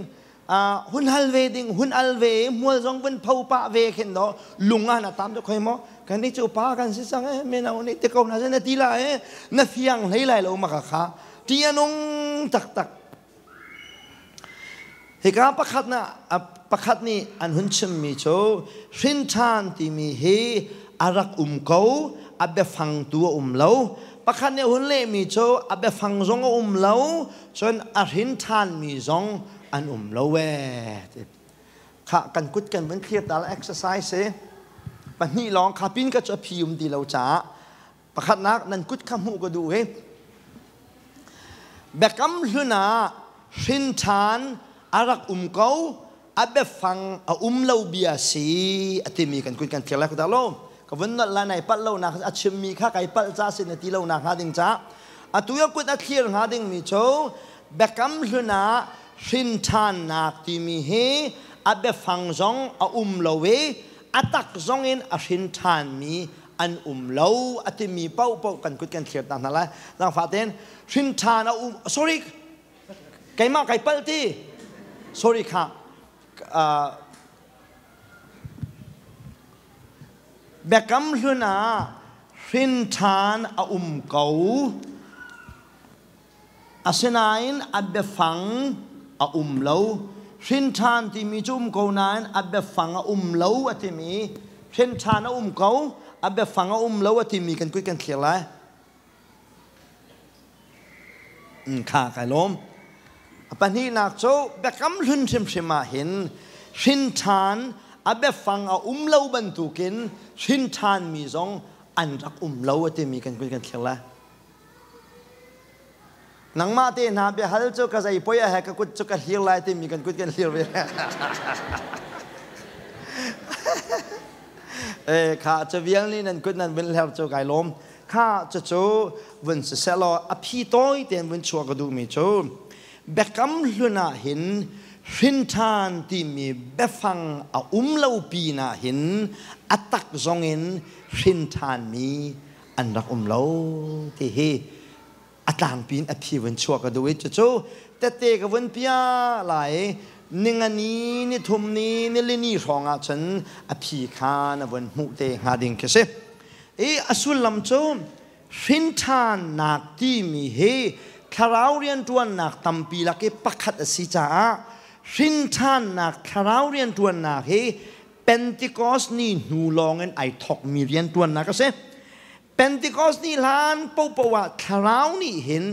hun hal ve ding hun al ve mual zong vun pho pah ve khin do lung ah na tam cu khoi maw kan ni cu pa kan si sang e meno nih te ko na na ti la e na fiang hlei lai lo maka kha ti anung tak tak. Hika pakhat na pakhat nih an hun chimmi cu hrin ṭhan timi hi a rak um ko, a biafang tu a um lo. Pakhat nih a hun lehmi cu a biafang zong a um lo, cun a hrin ṭhanmi zong an um lo ee. Kha kan kut kan vun thlir ta la exercise si. Pahnih lawng kha pin ka cu a phi um ti lo caah pakhatnak nan kut kha hmuh ka duh hi. Biakam hlun ah hrin ṭhan a rak um ko, a biafang a um lo bia si a timi kan kun kan thlir lai ko lo. Ka vun nolh lai nai palh lo nak a chimmi kha kai palh ca sin na ti lo nak hnga ding ca. Atu ya kut a thlir hnga ding mi cu biakam hlun ah hrin ṭhannak timi hi a biafang zong a um lo i a tak zong in a hrin ṭhanmi an um lo a timi paohpaoh kan kut kan thlir ta hna lai. Zaangfah tein hrin ṭhan a um, sorry, keimah kai palh ti, sorry kha. Biakam hlun ah hrin ṭhan a um ko, asinain a biafang a um lo. Hrin ṭhan timi cu um ko nain a biafang a um lo a timi, hrin ṭhan a um ko, a biafang a um lo a timi kan kut kan thlir lai. Kha kai lawm. A pahnihnak cu biakam hlun hrimhrim ah hin hrin ṭhan a biafang a um lo bantukin hrin ṭhanmi zong an rak um lo a timi kan kut kan thlir lai. Nangmah te hna biahal cu ka zei poi a he ka kut cu ka hlir lai timi kan kut kan hlir ve. E kha cu vial nih nan kut nan vun hler cu kai lawm. Kha cucu vun siseh law a phi tawi tein vun chuah ka duhmi cu biakam hlun ah hin hrin ṭhan timi biafang a um lo pinah hin a tak zong in hrin ṭhanmi an rak um lo ti hi a tlangpi in a phi vun chuah ka duh i cucu tette ka vun pia lai i ningani nithum ni nilini hrawng ah cun a phi kha na vun hmuh te hnga ding khi si. I a sullam cu hrinṭhannak timi hi thlarau rianṭuannak tampi lak i pakhat a si caah hrinṭhannak thlarau rianṭuannak hi Pentecost ni hnu lawngin ai thawkmi rianṭuannak a si. Pentecost ni hlan popo ah thlarau nih hin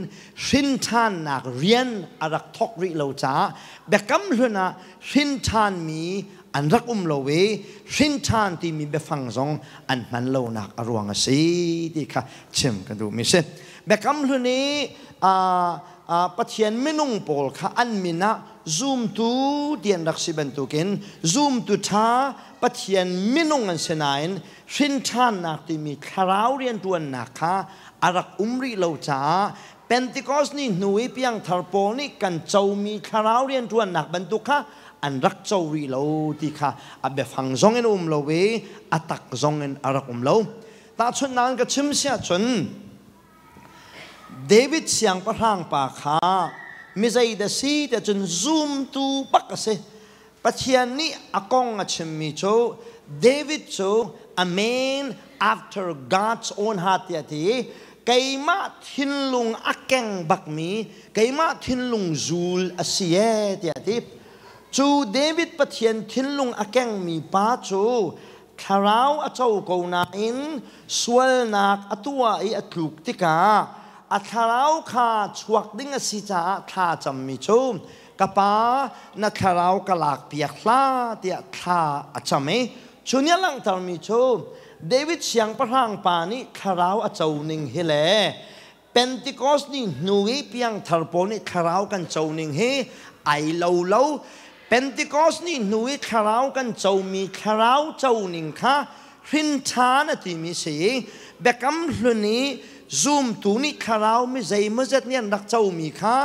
hrinṭhannak rian a rak thawk rih lo caah biakam hlun ah hrinṭhanmi an rak um lo i hrinṭhan timi biafang zong an hman lonak a ruang a si ti kha chim ka duhmi si. Biakam hlun i Pathian minung pawl kha an min ah zumtu ti an rak si bantukin zumtu ṭha Pathian minung an si nain hrinṭhannak timi thlarau rianṭuannak kha a rak um rih lo caah Pentecost ni hnu i piangthar pawl nih kan comi thlarau rianṭuannak bantuk kha an rak co rih lo ti kha a biafang zong in um lo i a tak zong in a rak um lo. Tahchunhnak ka chim siah cun David siangpahrang pa kha mizei dah si tiah cun zumtu bak a si. Pathian nih a kong a chimmi cu David cu a man after God's own heart tiah a ti i keimah thinlung a keng bakmi keimah thinlung zul a si ee tiah a ti. Cu David Pathian thinlung a kengmi pa cu thlarau a co ko nain sualnak a tuah i a tluk tikah a thlarau kha chuak ding a si caah thla cammi cu ka pa na thlarau ka lak piak hlah tiah thla a cam i cu nih a langhtermi cu David siangpahrang pa nih thlarau a co ning hi le Pentecost ni hnu i piangthar pawl nih thlarau kan co ning hi ai lo lo. Pentecost ni hnu i thlarau kan comi thlarau co ning kha hrinṭhan a timi si i Biakam Hlun i zumtu nih thlarau mi zeimawzet nih an rak comi kha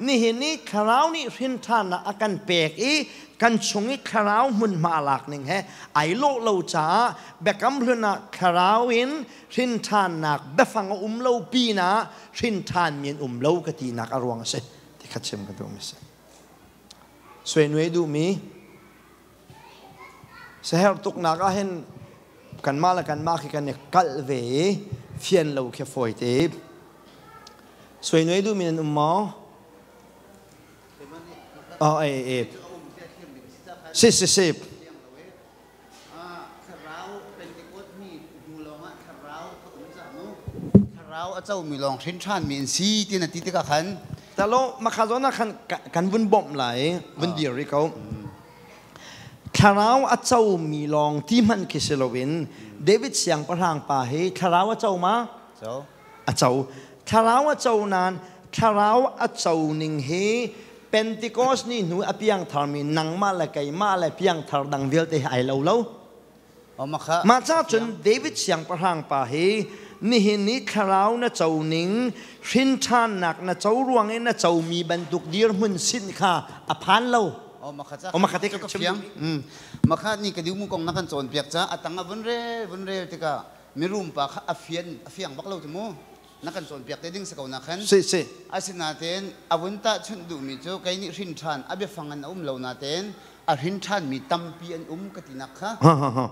nihin i thlarau nih hrinṭhannak a kan pek i kan chung i thlarau hmunhma lak ning he ai lawh lo caah Biakam Hlun ah thlarau in hrinṭhannak biafang a um lo pinah hrinṭhan mi an um lo ka tinak a ruang a si ti kha chim ka duhmi si. Suai duhmi saher tuknak ah hin kanmah le kanmah khi kan i kalh ve i fian lo khi fawi te. Suai nuai duhmi nan um maw? Oh, eh, eh. Si, si, si. Thlarau Pentecost mi hnu lawngah thlarau kha um cang mu. Thlarau a comi lawng hrin ṭhanmi an si ti na ti tikah khan. Talo makha zawn ah khan kan vun bawmh lai vun dir rih ko. Thlarau a comi lawng ti hmanh khi si loin David siangpahrang pa hi thlarau a co ma? Co. A co. Thlarau a co nain thlarau a co ning hi Pentecost ni hnu a piangtharmi nangmah le keimah le piangthar dang vialte hi ai lo lo. Mah ca cun David siangpahrang pa hi nihin ni thlarau na co ning hrinṭhannak na co ruang i na comi bantuk dirhmun sin kha a phan lo. Makha te ka fiang. Makha ni ka diu mu kong na kan cawnpiak ca atang a vun rel vun rel tikah mirum pa kha a fian a fiang bak lo cu mu. Na kan cawnpiak te ding si ko na khan. Si si. Asinain a vun tahchunh duhmi cu kei nih hrin ṭhan a biafang in a um lo nain a hrin ṭhanmi tampi an um ka tinak kha.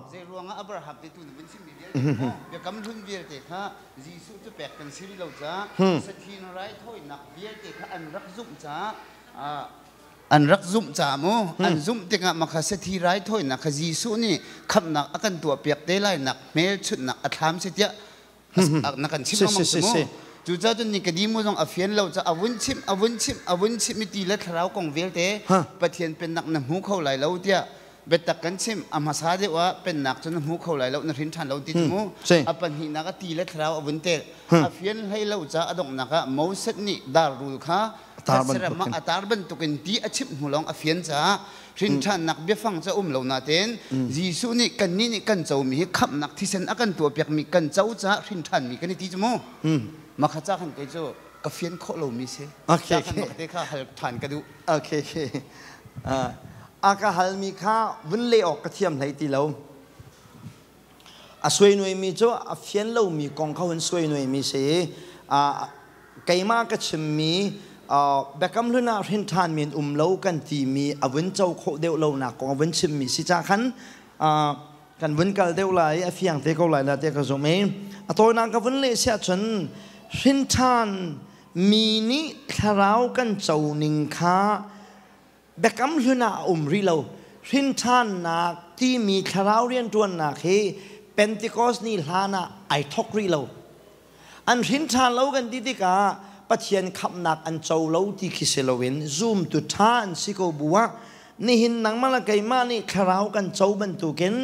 Zei ruangah Abraham te tu na vun chimmi vialte kha biakam hlun vialte kha Jesuh cu pek kan si rih lo caah sathin raithawinak vialte kha an rak zumh caah an rak zumh caah mu an zumh tikah makha sathi raithawinak kha Jesuh nih khamhnak a kan tuahpiak te lainak hmelchunhnak a thlam si tiah na kan chimh lengmang cu mu cucaah cun Nikodemo zong a fian lo ca a vun chimh a vun chimh a vun chimh mi ti le thlarau kong vialte Pathian pennak na hmu kho lai lo tiah biatak kan chimh a hmasa deuh ah pennak cu na hmu kho lai lo na hrin ṭhan lo ti cu mu a pahnihnak a ti le thlarau a vun tel a fian hlei lo ca a donghnak ah Moses nih dar rul kha ram ah a tar bantukin ti a chimh hnu lawng a fian caah hrinṭhannak biafang cu a um lo nain Jesuh nih kannih nih kan comi hi khamhnak thisen a kan tuahpiakmi kan co caah hrinṭhanmi kan i ti cu mu. Makha ca khan kei cu ka fian khawh lomi si. Okay. Ca khan te kha hal ṭhan ka duh. Okay. A ka halmi kha vun leh awk ka thiam hlei ti lo. A suainuaimi cu a fian lomi kong kha hun suainuaimi si. Keimah ka chimmi Biakam Hlun ah hrin ṭhanmi an um lo kan timi a vun co khawh deuh lonak kong a vun chimmi si ca khan kan vun kal deuh lai i a fiang te ko lai la tiah ka zumh i a tawinak ka vun leh siah cun hrin ṭhan mi nih thlarau kan co ning kha Biakam Hlun ah a um rih lo. Hrinṭhannak timi thlarau rianṭuannak hi Pentecost ni hlan ah ai thawk rih lo. An hrinṭhan lo kan ti tikah Pathian khamhnak an co lo ti khi si loin zumtu ṭha an si ko bu ah nihin nangmah le keimah nih thlarau kan co bantukin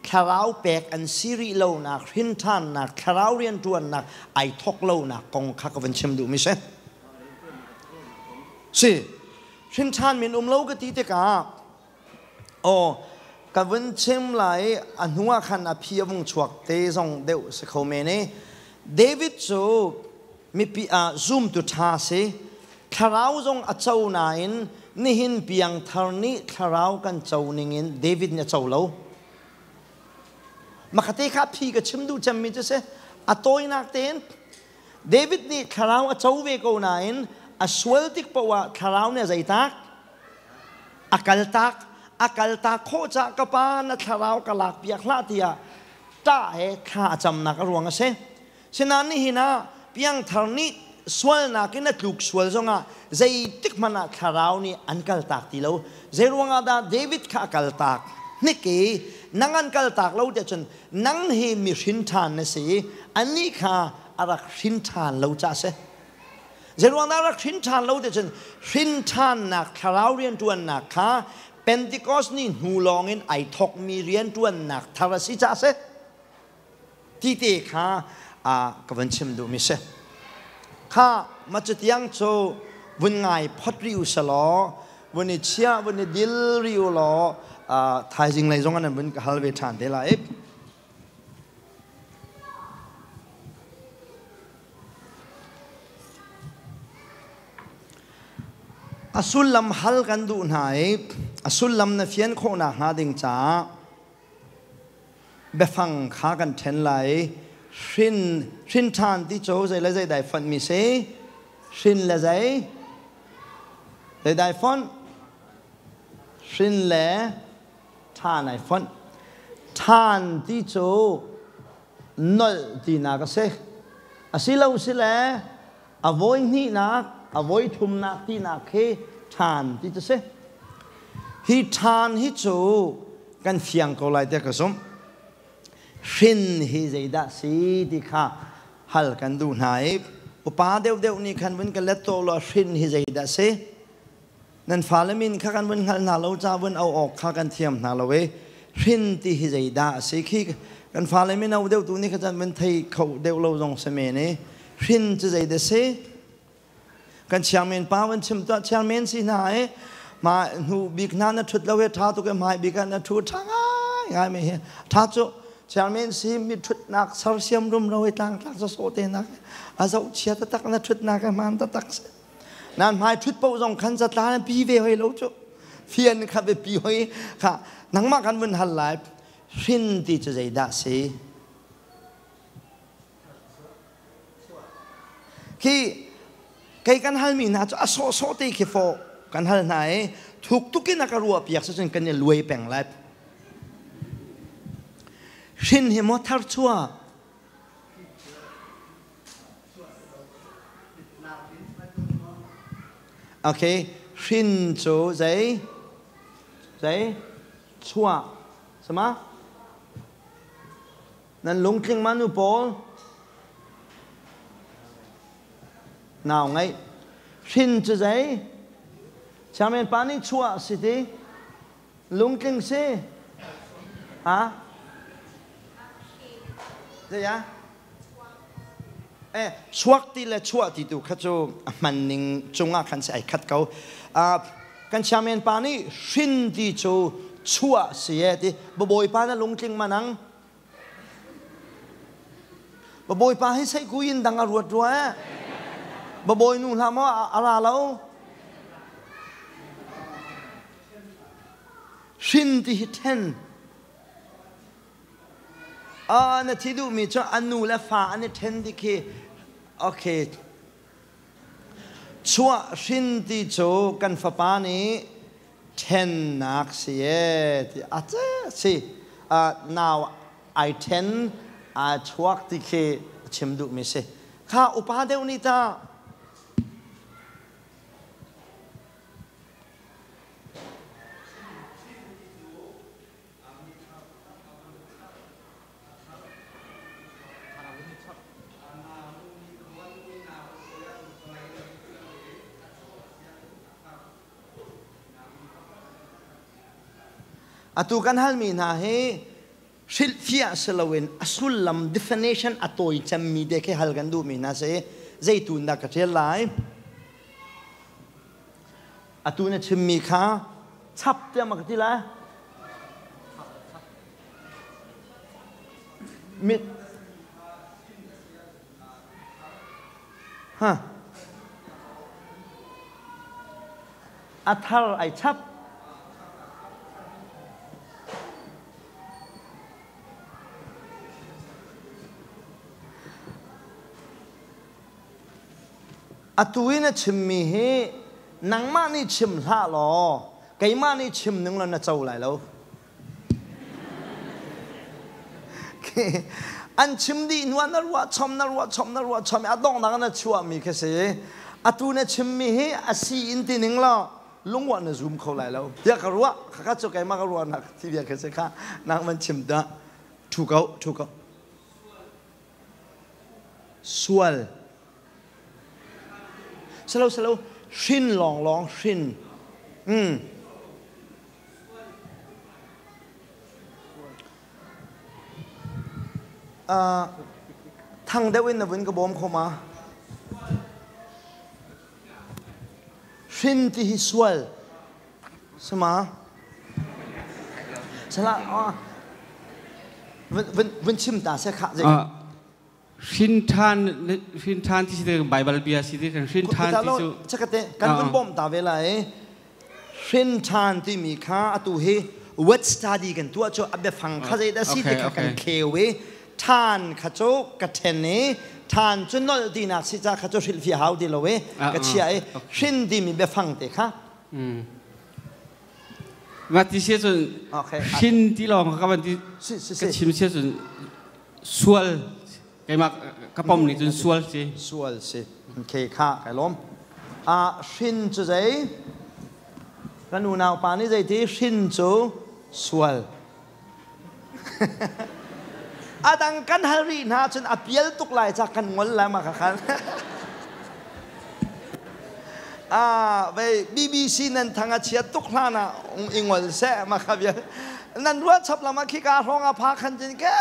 thlarau pek an si rih lonak hrinṭhannak thlarau rianṭuannak ai thawk lonak kong kha ka van chim duhmi si. Si. Hrinṭhan min um lo ka ti tikah aw ka vun chim lai a hnu ah khan a phi a vung chuak te zong deuh si kho men i David cu mipi ah zumtu ṭha si thlarau zong a co nain Nihin piangthar nih thlarau kan co ningin David nih a co lo. Makate kha phi ka chim duh cemmi cu si. A tawinak tein David nih thlarau a co ve ko nain a sual tik paoh ah thlarau nih a zeitak? A kaltak. A kaltak khawh cah ka pa na thlarau ka lak piak hlah tiah ṭah he thla a camnak a ruang a si. Sinain nihin ah piangthar nih sualnak in a tluk sual zongah zeitik hmanh ah thlarau nih an kaltak ti lo. Zeiruangah dah David kha a kaltak? Hnik i nang an kaltak lo tiah cun nang hi mi hrin ṭhan na si i anih kha a rak hrin ṭhan lo ca a si. Zeiruang dah a rak hrin ṭhan lo tiah cun hrin ṭhannak thlarau rianṭuannak kha Pentecost ni hnu lawngin ai thawkmi rianṭuannak thar a si ca a si. Ti te kha ka van chim duhmi si. Kha ma cutiang cu vun ngai phot rih u selaw vun i chia vun i dil rih u law thaizing lei zong an vun ka hal ve ṭhan te lai. A sullam hal kan duh hna i a sullam na fian khawhnak hnga ding caah biafang kha kan ṭhen lai. Hrin hrin ṭhan ti cu zei le zei dai fonh mi si? Hrin le zei? Zei dai fonh? Hrin le ṭhan ai fonh. Ṭhan ti cu nolh tinak a si. Asilo si le a voi hnihnak, a voi thumnak tinak khi ṭhan ti cu si. Hi ṭhan hi cu kan fiang ko lai tiah ka zumh. Hrin hi zeidah si ti kha hal kan duh hna i upa deuhdeuh nih khan vun ka let to law hrin hi zeidah si? Nan fale min kha kan vun hngal hna lo ca vun au awk kha kan thiam hna lo i hrin ti hi zeidah a si khi kan fale mino deuh tu nih kha cun vun thei kho deuh lo zong si men i hrin cu zeidah si? Kan chairman pa van chim tuah chairman si hna i ma hnu bik hna na thut lo he tha tuk i hmai bik ah na thu tha ngai ngai mi hi tha cu chairman si mi thutnak sersiam rum ro i tlang tlak so so te nak a zoh chia taktak na thutnak a hman taktak si nan hmai thut po zong khan zatla na pi ve hoi lo cu fian kha be pi hoi kha nangmah kan vun hal lai hrin ti cu zeidah si Khi kei kan halmi hna cu a sawhsawh te khi fawh kan hal hna i thuk tukin a ka ruah piak cun kan i luai peng lai. Hrin hi maw tharchuah? Okay, hrin cu zei? Zei? Chuah. Sama? Nan lungtling ma nu pawl? Nau ngeih. Hrin cu zei? Chairman pa nih chuah si ti. Lungtling si. Ha? Zei ah? Eh, chuak ti le chuah ti tu kha cu a hman ning cungah khan si ai khat ko. Kan chairman pa nih hrin ti cu chuah si e ti. Bawipa na lungtling ma nang? Bawipa hi seihku in dang a ruat rua eh. Babawi nu hlah maw a ra lo. Hrin ti hi then. Ah na thi duhmi cu a nu le fa an i then ti khi okay. Chuah hrin ti cu kan fapa nih ṭhennak si e ti a si. Nau ai ṭhen aa chuak ti khi a chim duhmi si. Kha upa deuh nih ta Atu kan halmi hna hi hrilhfiah si loin a sullam definition a tawi cemmi te khi hal kan duhmi hna si. Zeitun dah ka ṭial lai? Atu na chimmi kha chap tiah ma ka ti lai? Mit Ha. A thar ai chap. Atu in a chimmi hi nangmah nih chim hlah law keimah nih chim ning law na co lai lo. An chim dih hnu ah na ruah chom na ruah chom na ruah chom a donghnak na chuahmi khi si. Atu na chimmi hi a si in ti ning law lungwah na zum kho lai lo. Tiah ka ruah. Khakha cu keimah ka ruahnak ti bia khi si kha nang man chim dah. Thu ko, thu ko. Sual. Salo salo hrin lawng lawng hrin. Thang deuh in na vun ka bawm kho ma? Hrin ti hi sual. Sama? Sala vun chim ta se kha Hrin ṭhan hrin ṭhan ti si Bible bia si ti kan hrin ṭhan ti cu chakate kan vun bawm ta ve lai hrin ṭhan timi kha atu hi word study kan tuah cu a biafang kha zeidah si ti kha kan kheu i ṭhan kha cu ka ṭhen i ṭhan cu nolh tinak si ca kha cu hrilhfiah hau ti lo i ka chia i hrin timi biafang te kha Ma ti sia cun hrin ti lawng ka van ti ka chim sia cun sual keimah ka pom nih cun sual si sual si okay kha kai lawm a hrin cu zei kan unau pa nih zei ti hrin cu sual a dang kan hal rih hna cun a pial tuk lai ca kan ngol lai ma kha khan ah vei BBC nan thang a chia tuk hlan ah i ngol seh ma kha bia nan ruah chap lama khi ka hrawng a pha khan cin ke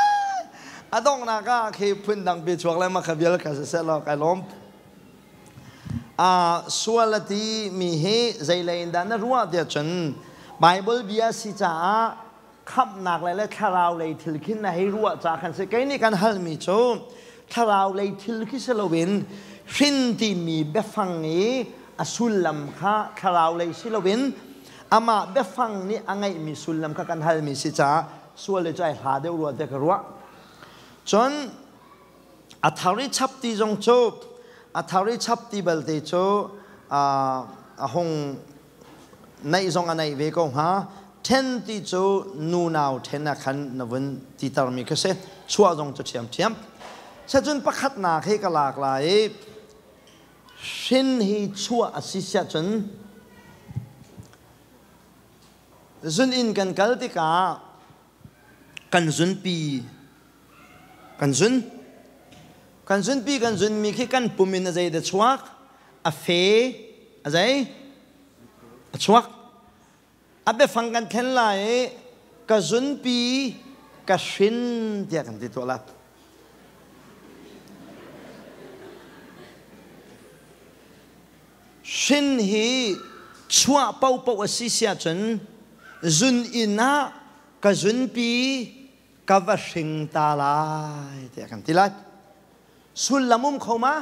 a donghnak ah khi phun dang pi chuak le ma kha vial ka se lo kai lawm a sual a ti mi hi zeilei in dah na ruah tiah cun Bible bia si caah khamhnak le le thlarau lei thil khin na hei ruah ca khan si kei nih kan halmi cu thlarau lei thil khi si loin hrin timi biafang i a sullam kha thlarau lei si loin amah biafang nih a ngeihmi sullam kha kan halmi si caah sual le cu ai hla deuh rua te ka ruah cun a thar i chap ti zong cu a thar i chap ti balte cu a hung naih zong a naih ve ko hnga ṭhen ti cu nunau ṭhen ah khan na vun titermi kha si chuah zong cu ṭhiamṭhiam sacun pakhatnak hi ka lak lai i hrin hi chuah a si siah cun zun inn kan kal tikah kan zunpi kan zun kan zunpi kan zunmi khi kan pum in a zei dah chuak a fe a zei a chuak a biafang kan thlen lai i ka zunpi ka hrin tiah kan ti tuah la hrin hi chuah paohpaoh a si si ahcun zun inn ah ka zunpi ka va hring ta lai tiah kan ti lai sullam um kho ma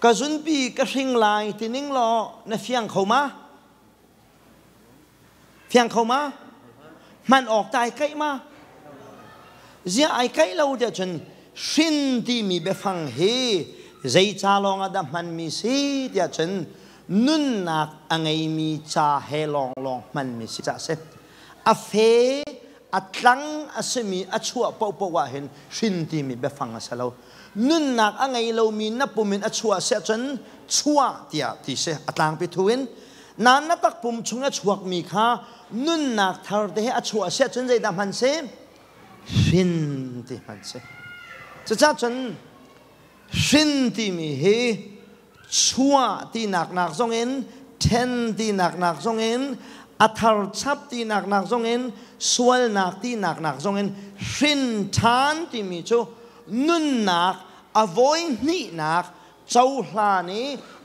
ka zunpi ka hring lai ti ning law na fiang kho ma fiang kho ma hman awk ta ai kaih ma zia ai kaih lo tiah cun hrin timi biafang hi zei ca lawng ah dah hmanmi si tiah cun nunnak a ngeimi ca he lawnglawng hmanmi si ca si a fe a tlang a simi a chuah paohpaoh ah hin hrin timi biafang a si lo nunnak a ngei lomi na pum in a chuah si ahcun chuah tiah ti si a tlangpi thu in na na takpum chung a chuakmi kha nunnak thar te he a chuah si ahcun zeidah hman si hrin ti hman si cucaah cun hrin timi hi chuah tinak nak zong in then tinak nak zong in a thar chap tinak nak zong in sualnak tinak nak zong in hrin ṭhan timi cu nunnak a vawi hnihnak cohlan i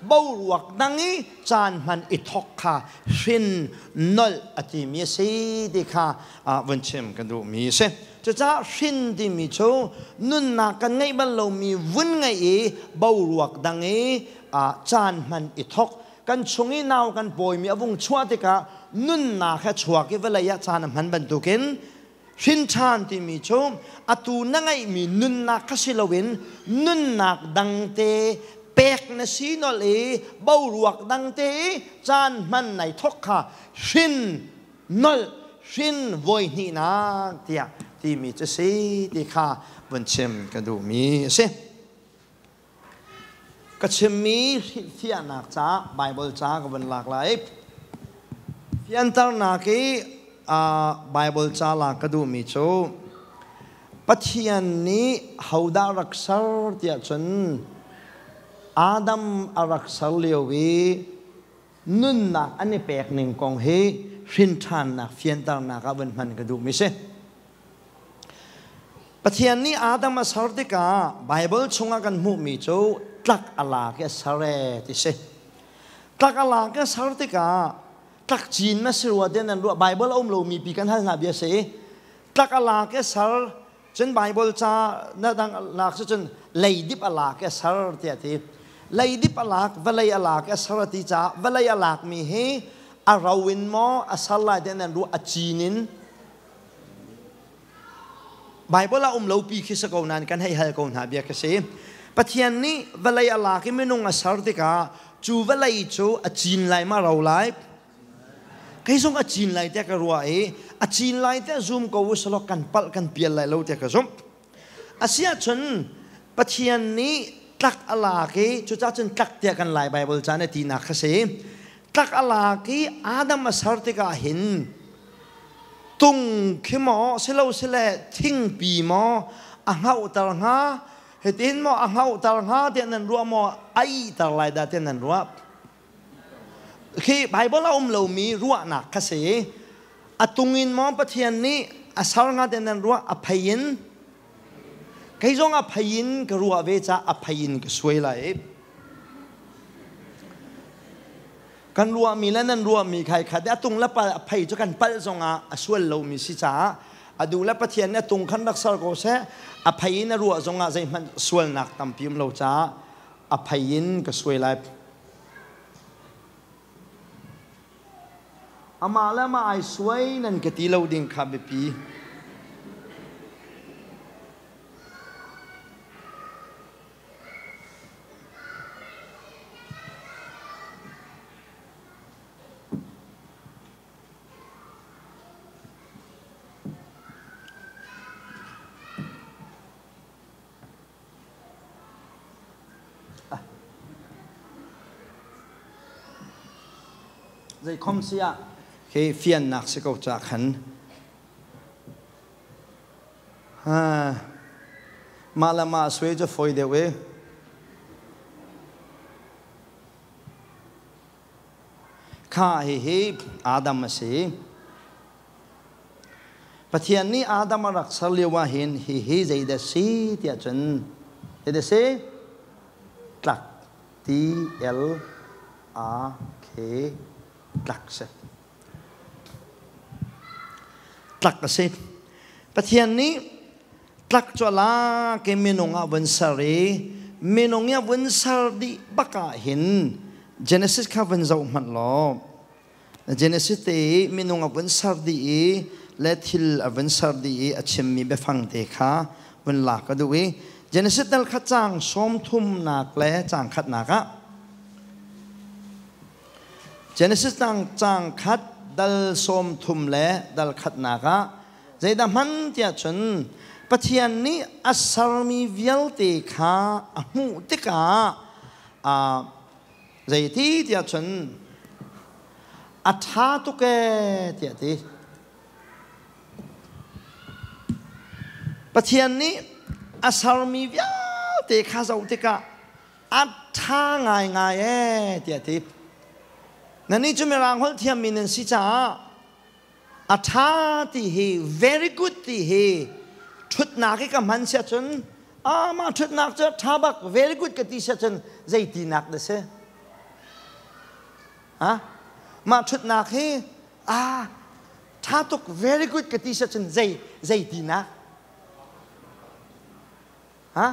boruak dang i caan hman i thok kha hrin nolh a timi a si ti kha vun chim kan duhmi a si. Cucaah hrin timi cu nunnak kan ngeih bal lomi vun ngeih i boruak dang i caan hman i thok. Kan chung i nau kan pawimi a vung chuah tikah nunnak he chuak i vawlei ah caan a hman bantukin hrin ṭhan timi cu atu na ngeihmi nunnak kha si loin nunnak dangte pek na si nolh i boruak dangte i caan hman nai thok kha hrin nolh hrin voi hnihnak tiah timi cu si ti kha vun chim ka duhmi a si. Ka chimmi fiahnak ca Bible ca ka vun lak lai. Fianternak i Bible ca lak ka duhmi cu Pathian nih hodah rak ser tiah cun Adam a rak ser lio i nunnak an i pek ning kong hi hrinṭhannak fianternak ah vun hman ka duhmi si. Pathian nih Adam a ser tikah Baibal chungah kan hmuhmi cu tlak a lak i a ser ee ti si. Tlak a lak i a ser tikah tlak cin ma si rua tiah nan ruah. Baibal a um lomi pi kan hal hna bia si. Tlak a lak i a ser cun Baibal ca na dang lak cu cun leidip a lak i a ser tiah ti. Leidip a lak, vawlei a lak i a ser a ti caah vawlei a lakmi hi a ro in maw a ser lai tiah nan ruah a cin in Baibal ah um lo pi khi si ko nain kan hei hal ko hna bia ka si. Pathian nih vawlei a lak i minung a ser tikah cu vawlei cu a cin lai ma ro lai? Kei zong a cin lai tiah ka ruah i a cin lai tiah zum ko u selaw kan palh kan pial lai lo tiah ka zumh. Asiahcun Pathian nih tlak a lak i cucaah cun tlak tiah kan Lai Baibal ca nih tinak kha si. Tlak a lak i Adam a ser tikah hin tung khi maw silosile thingpi maw a hngauhter hnga hitin maw a hngauhter hnga tiah nan ruah maw a ihter lai dah tiah nan ruah khi Bible a um lomi ruahnak kha si a tung in maw Pathian nih a ser hnga tiah nan ruah a phei in kei zong a phei in ka ruah ve ca a phei in ka suai lai Kan ruahmi le nan ruahmi khai khat a tung le pal a phei cu kan palh zongah a sual lomi si caah a duh le Pathian nih a tung khan rak ser ko seh a phei in a ruah zongah zeihmanh sualnak tampi um lo caah a phei in ka suai lai. Amah le amah ai suai nan ka ti lo ding kha biapi. Zeikhom si ah khi fiannak si ko ca khan Mah le mah suai cu fawi deuh i kha hihi Adam a si. Pathian nih Adam a rak ser lio ah hin hihi zeidah si tiah cun zeidah si? Tlak T L A K tlak si. Tlak a si. Pathian nih tlak cu a lak i minung ah vun ser i minung i a vun ser dih bak ah hin Genesis kha vun zoh hmanh law Genesis te i minung a vun ser dih i le thil a vun ser dih i a chimmi biafang te kha vun lak ka duh i Genesis dal kha caang 30nak le caang khatnak ah Genesis caang khat dal 30 le dal khatnak ah zeidah hman tiah cun Pathian nih a sermi vialte kha a hmuh tikah zeiti tiah cun a ṭha tuk ee tiah a ti. Pathian nih a sermi vialte kha zoh tikah A ṭha ngaingai ee tiah a ti. Nannih cu Mirang holh thiammi nan si caah a ṭha ti hi very good ti hi ṭhutnak i ka hman siah cun ah mah ṭhutnak cu ṭha bak very good ka ti siah cun zei tinak dah si? Ha? Mah ṭhutnak hi ah ṭha tuk very good ka ti siah cun zei zei tinak? Ha?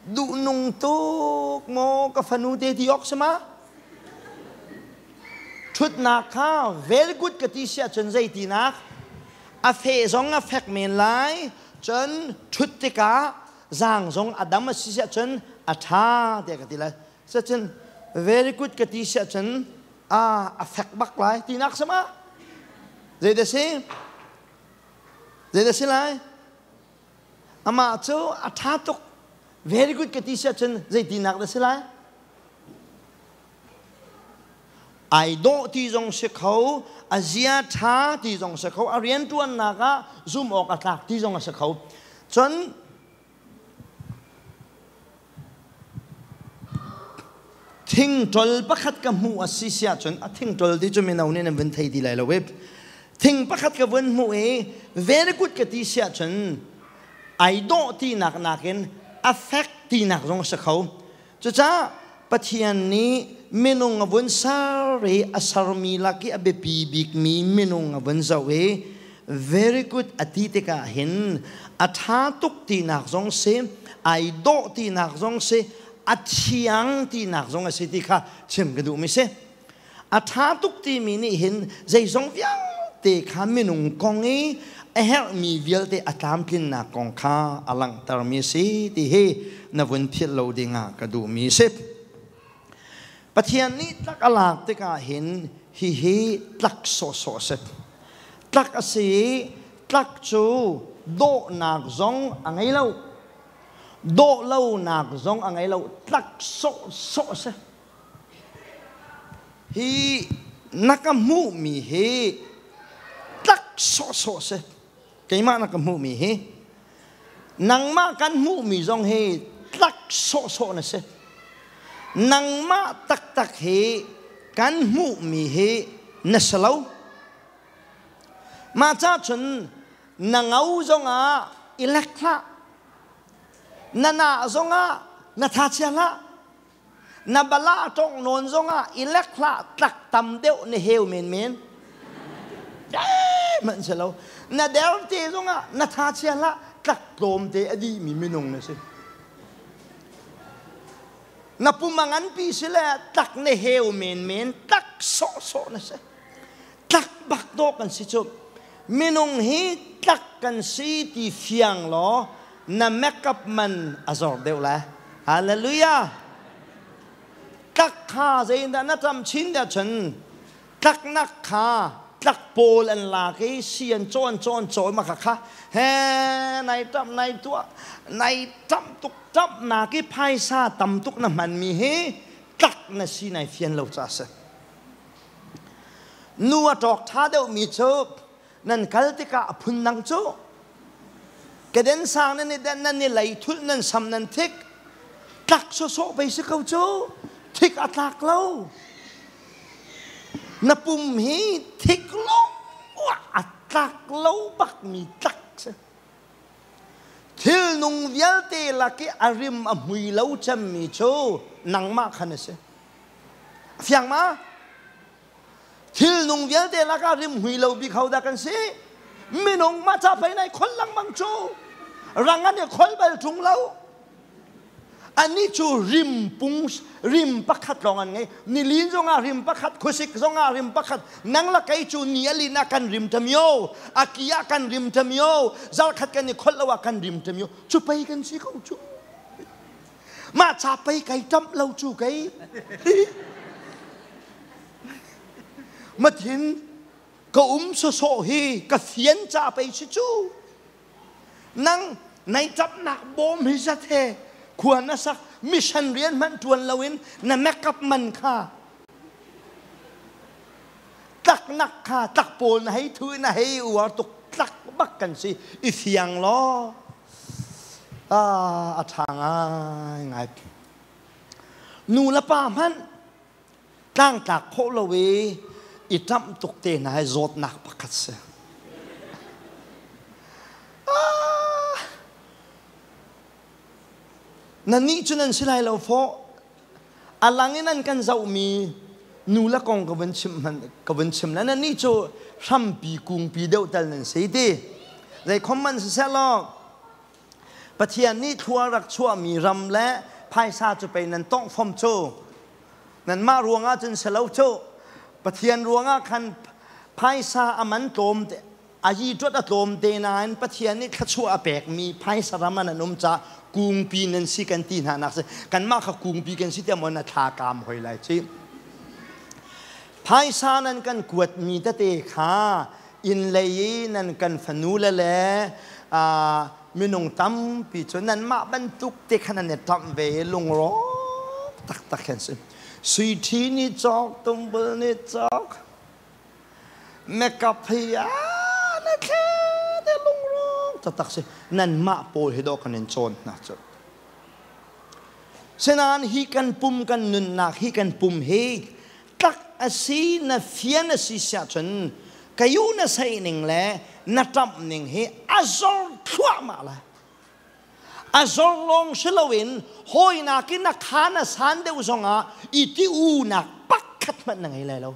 Duhnung tuk maw ka fanu te ti awk si ma? Ṭhutnak kha very good ka ti si ahcun zeitinak? A fe zong a fek men lai, cun ṭhut tikah zaang zong a dam a si si ahcun a ṭha tiah ka ti lai. Cun very good ka ti si ahcun a fek bak lai tinak si ma? Zeidah si? Zeidah si lai? Amah cu a ṭha tuk. Very good ka ti si ahcun zeitinak dah si lai? Ai dawh ti zong si kho, a zia ṭha ti zong si kho, a rianṭuannak ah zumh awk a tlak ti zong a si kho. Cun thingṭol pakhat ka hmuh a si si ahcun a thingṭol ti cu mino nih nan vun thei ti lai lo i thing pakhat ka vun hmuh i very good ka ti si ahcun ai dawh tinak nakin a fek tinak zong a si kho. Cucaah Pathian nih minung a vun ser i a sermi lak i a biapi bikmi minung a vun zoh i very good a ti tikah hin a ṭha tuk tinak zong si, ai dawh tinak zong si, a thiang tinak zong a si ti kha chim ka duhmi si. A ṭha tuk timi nih hin zeizong vialte kha minung kong i a herhmi vialte a tlamtlinnak kong kha a langhtermi a si ti hi na vun philh lo dingah ka duhmi a si. Pathian nih tlak a lak tikah hin hihi tlak sawhsawh a si. Tlak a si i tlak cu dawhnak zong a ngei lo. Dawh lonak zong a ngei lo. Tlak sawhsawh a si. Hi na ka hmuhmi hi tlak sawhsawh si. Keimah na ka hmuhmi hi nangmah kan hmuhmi zong hi tlak sawhsawh na si. Nangmah taktak hi kan hmuhmi hi na si lo. Mah ca cun na ngo zongah i lek hlah. Na nah zongah na thachia hlah. Na bala tong nawn zongah i lek hlah tlak tam deuh na heu menmen. Hmanh si lo. Na der te zongah na tha chia hlah tlak tlawm te a dihmi minung na si. Na pum a nganpi si le tlak na heu menmen tlak sawhsawh na si. Tlak bak dawh kan si cu. Minung hi tlak kan si ti fiang law na makeup man a zor deuh lai. Hallelujah. Tlak kha zeidah na ṭam chin dah cun tlaknak kha tlak pawl an lak i si an cawn cawn cawn ma kha kha he nai ṭamh nai tuah nai ṭamh tuk ṭamhnak i phaisa tam tuk na hmanmi hi tlak na si nai fian lo ca si. Nu a ṭawk ṭha deuhmi cu nan kal tikah a phun dang cu keden sang nan i den nan i lei thulh nan sam nan thik tlak sawsawh pei si ko cu thik a tlak lo na pum hi thik lawng a tlak lo bakmi tlak si thil nung vialte lak i a rim a hmui lo cemmi cu nangmah khan a si fiang ma Thil nung vialte lakah rimhmui lo bik hodah kan si? Minung mah ca pei nai khol lengmang cu. Rang an i khol bal ṭung lo. Anih cu rim pung rim pakhat lawng an ngei. Nilin zongah rim pakhat, khuasik zongah rim pakhat. Nang la kei cu ni a lin ah kan rim ṭamio, a ki ah kan rim ṭamio, zarkhat kan i kholh lo ah kan rim ṭamio. Cu pei kan si ko cu. Mah ca pei kai ṭamh lo cu kei. Mathin ka um sawsawh hi ka fian ca pei si cu. Nang nai ṭapnak bawm hi zat he khua na sak mission rian hmanh ṭuan loin na makeup man kha tlaknak kha tlak pawl na hei thu na hei uar tuk tlak bak kan si i fiang law a ṭha ngai ngai nu le pa hmanh tlangtlak khawh lo i i ṭamh tuk te hna hi zawtnak pakhat si. Na nih cu nan si lai lo fawh. A lang in an kan zohmi nu le kong ka vun chim hman ka vun chim le nan nih cu hrampi kungpi deuh tal nan si ti. Zei khom man siseh law. Pathian nih thlua rak chuahmi ram le phaisa cu pei nan tongh fom cu. Nanmah ruangah cun si lo cu. Pathian ruangah khan phaisa a man tlawm te a yi ṭuat a tlawm te nain Pathian nih thluachuah a pekmi phaisa ram ah nan um caah kungpi nan si kan ti hna nak si. Kanmah kha kungpi kan si tiah maw na thla kaam hoi lai ci. Phaisa nan kan kuatmi tete kha inn lei i nan kan fanule le minung tampi cu nanmah bantuk te khan an i ṭamh ve i lungrawk taktak an si. Sui ṭhi nih cawk, tumbul nih cawk, makeup hi na thle te lungrawk taktak si. Nanmah pawl hi dawh kan in cawn hna cu. Sinain hi kan pum kan nunnak hi kan pum hi tlak a si na fian a si siah cun kayu na sei ning le na ṭamh ning hi a zor thluahmah lai. A zor lawng si loin hawi nakin na kha na san deuh zongah i ti u nak pakhat hmanh na ngei lai lo.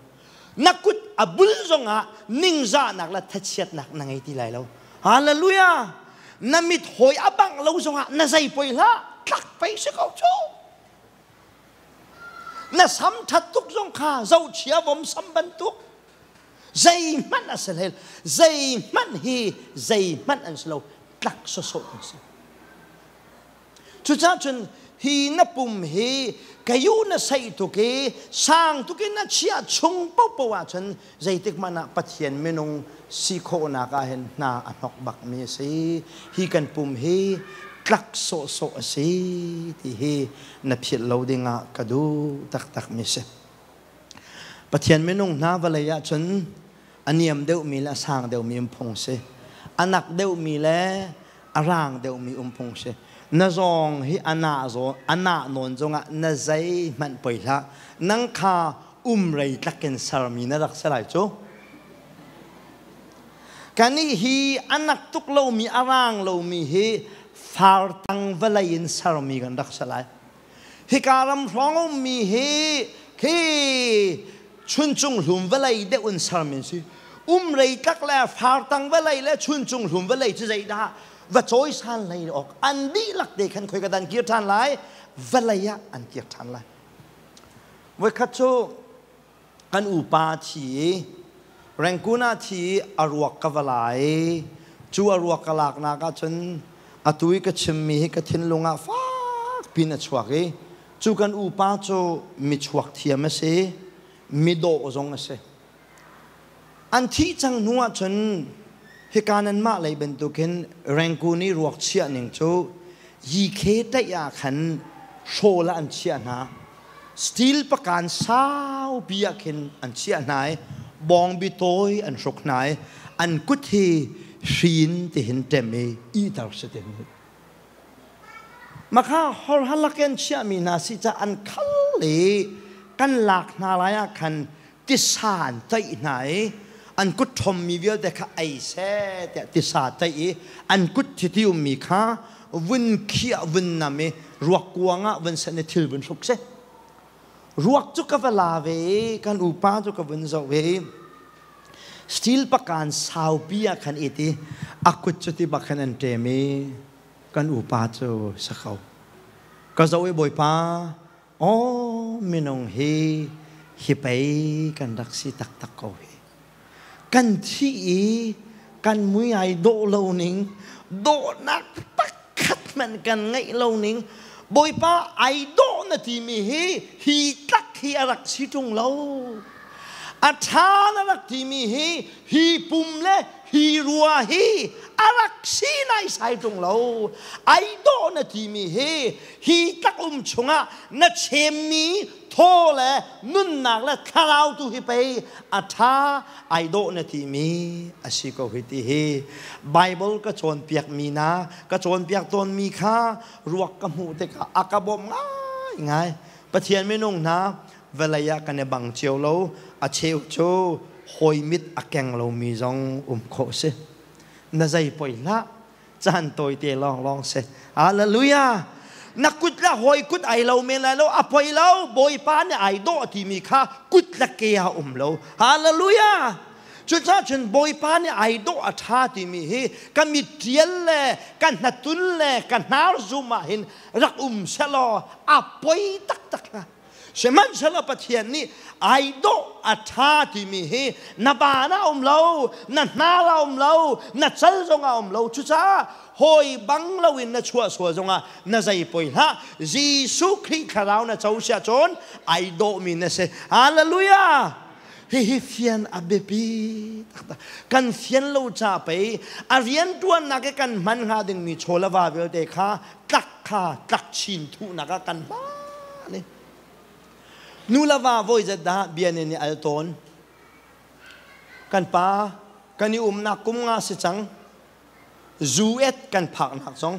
Na kut a bul zongah ningzahnak le thachiatnak na ngei ti lai lo. Hallelujah! Na mit hawi a bangh lo zongah na zei poi hlah, tlak pei si ko cu. Na sam ṭhat tuk zong kha zohchia vom sam bantuk. Zeihmanh a si hlei, zeihmanh hi zeihmanh an si lo, tlak sawsawh an si. Cucaah cun hi na pum hi kayu na saih tuk i sang tuk in na chiah chung paohpaoh ahcun zeitik hmanh ah Pathian minung si khawhnak ah hin hna a hnok bakmi a si. Hi kan pum hi tlak sawhsawh a si ti hi na philh lo dingah ka duh taktakmi si. Pathian minung hna vawlei ahcun a niam deuhmi le a sang deuhmi um phung si. A nak deuhmi le a rang deuhmi um phung si. Na zawng hi a nah zawn a nah nawn zongah na zeihmanh poi hlah. Nang kha um rei tlakin sermi na rak si lai cu. Kanih hi a nak tuk lomi a rang lomi hi far tang vawlei in sermi kan rak si lai. Hika ram hrawng ummi hi khi chuncung hlum vawlei deuh in sermi an si. Umrei tlak le fartang vawlei le chuncung hlum vawlei cu zeidah va cawisan hlei awk an dihlak te khan khoi ka dan kir ṭhan lai vawlei ah an kir ṭhan lai. Voikhat cu kan upa thi i Rangoon ah thi i a ruak ka va la i cu a ruak ka laknak ah cun atu i ka chimmi hi ka thinlung ah fak pin a chuak i cu kan upa cu mi chuak thiam a si, mi dawh zong a si. An thih cang hnu ah cun hika nanmah lei bantukin Rangoon i ruak chiah ning cu yikhe taih ah khan hrawl ah an chiah hna. Steel pakan saupi ah khin an chiah hna i bawngbi tawi an hruk hna i an kut hi hrin tihin ṭem i ihter si tin. Makha horhalak in chiahmi hna si ca an khal i kan lak hna lai ah khan tisa an taih hna i an kut ṭhommi vialte kha ei seh tiah tisa taih i an kut thiti ummi kha vun khiah vun nam i ruak kuang ah vun sanh i thil vun hruk si. Ruak cu ka va la ve i kan upa cu ka vun zoh ve i steel pakan saupi ah khan it i a kut cu ti bak khan an ṭem i kan upa cu sa ko. Ka zoh i Bawipa, aw minung hi hi pei kan rak si taktak ko hi. Kan thih i kan mui ai dawh lo ning, dawhnak pakhat hmanh kan ngeih lo ning, Bawipa ai dawh na timi hi hi tlak hi a rak si ṭung lo. A ṭha na rak timi hi hi pum le hi rua hi a rak si naisai ṭung lo. Ai dawh na timi hi hi tlak um chungah na chemmi thaw le nunnak le thlarau tu hi pei a ṭha ai dawh na timi a si ko hi ti hi Bible ka cawnpiakmi na ka cawnpiak tawnmi kha ruak ka hmuh tikah a ka bawmh ngaingai. Pathian minung hna vawlei ah kan i bang cio lo, a cheu cu hawi mit a keng lomi zong um khawh si. Na zei poi hlah, caan tawite lawnglawng si. Hallelujah! Na kut le hawi kut ai lo men lai lo, a poi lo, Bawipa nih ai dawh timi kha kut le ke ah um lo. Hallelujah! Cucaah cun Bawipa nih ai dawh a ṭha timi hi ka mitṭial le ka hnatun le ka hnar zum ah hin rak um sehlaw a poi taktak hnga. Sihmanhsehlaw Pathian nih ai dawh a ṭha timi hi na baan ah um lo, na hnar ah um lo, na cal zong ah um lo. Cucaah hawi bang loin na chuah sual zongah na zei poi hlah. Jesuh Khrih thlarau na co siah cun ai dawhmi na si. Hallelujah! Hihi fian a biapi taktak. Kan fian lo ca pei a rianṭuannak i kan hman hnga dingmi chaw le va vialte kha tlak kha tlak chin thuhnak ah kan hman i nu le va voi zat dah bia nih nih al tawn. Kan pa kan i umnak kum nga si cang. Zu et kan phaknak zong.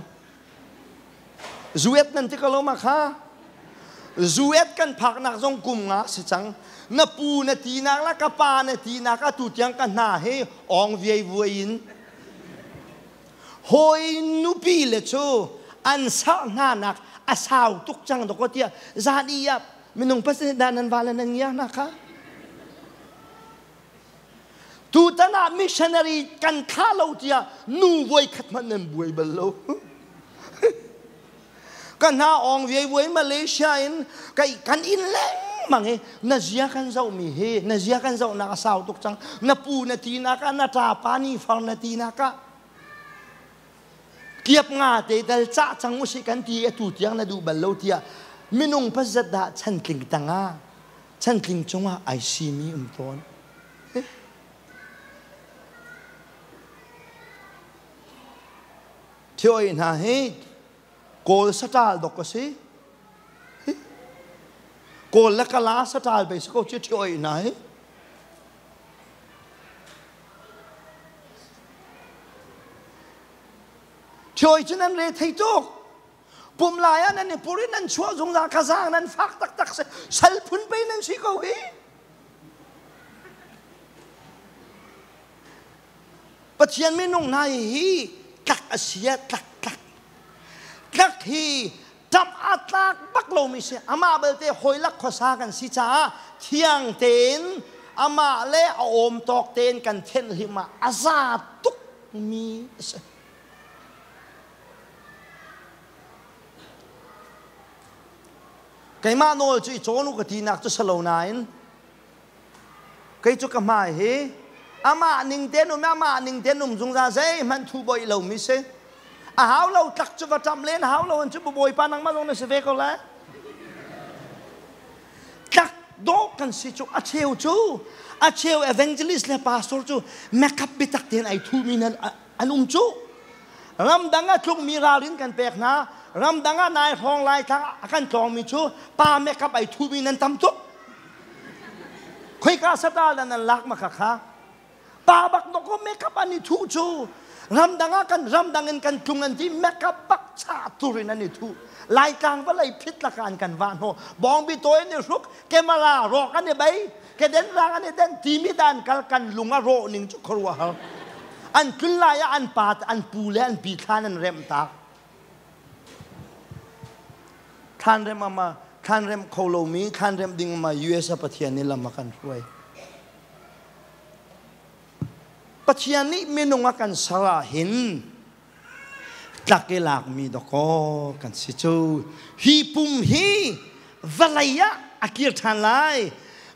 Zu et nan ti ko lo ma kha? Zu et kan phaknak zong kum nga si cang. Na pu na tinak la ka pa na tinak atu tiang ka hna hi ong viai vuai in. Hawi nupi le cu an sah hna nak a sau tuk cang dawkaw tiah zan i ah minung pasal dah nan va le nan ngia hna kha? Tutan ah missionary kan thlah lo tiah nu voi khat hmanh nan buai bal lo. Ka hna ong viai vuai Malaysia in kai kan in lengmang i na zia kan zoh mi hi na zia kan zoh nak a sau tuk cang na pu na ti nak ah na ṭa pa ni far na ti nak ah kiap nga te dal cah cang usih kan ti atu tiang na duh bal lo tiah minung pazat dah chantling tangah chantling cungah ai simi um tawn. Thioi hna hi Kawl saṭal dok a si. Kawl le Kala saṭal bei si ko ci thioi hna hi. Thioi cu nan re thei tuk. Pum lai ah nan i pur i nan chuah zungzal ka zaang nan fak taktak si. Sal phun pei nan si ko hi. Pathian minung hna hi tlak a si ah tlak tlak. Tlak hi ṭap a tlak bak lomi si. Amah belte hawilak khuasa kan si caah thiang tein amah le a awm tawk tein kan thenhlim ah a za tukmi a si. Keimah nawl cu i cawn u ka tinak cu si lo nain kei cu ka hmai hi amah ning tein um amah ning tein um zungzal zeihmanh thu boih lomi si. A hau lo tlak cu va ṭam len hau lo an cu bawipa nangmah zong na si ve ko lai. Tlak dawh kan si cu a cheu cu a cheu evangelist le pastor cu makeup biatak tein ai thumi nan an um cu. Ramdang ah tlukmi ralrin kan pek hna. Ramdang ah nai hrawng lai thla a kan tlawngmi cu pa makeup ai thumi nan tam tuk. Khoika satal dah nan lak ma kha kha? Pa bak dok ko makeup an i thuh cu. Ramdang ah kan ramdang in kan tlung an ti makeup bak cha tur in an i thuh. Laitlang vawlei phit laka an kan vah hnawh. Bawngbi tawi an i hruk, camera rawk an i bei. Keden rang an i den timi dan kal kan lung a rawh ning cu khuaruahhar. An tlun lai ah an pa an pu le an pi thlan an remh tak. Thlan rem ama thlan rem kho lomi thlan rem ding ma US a Pathian nih lam a kan hruai. Pathian nih minung a kan ser ah hin tlak i lakmi dawkaw kan si cu. Hi pum hi vawlei ah a kir ṭhan lai.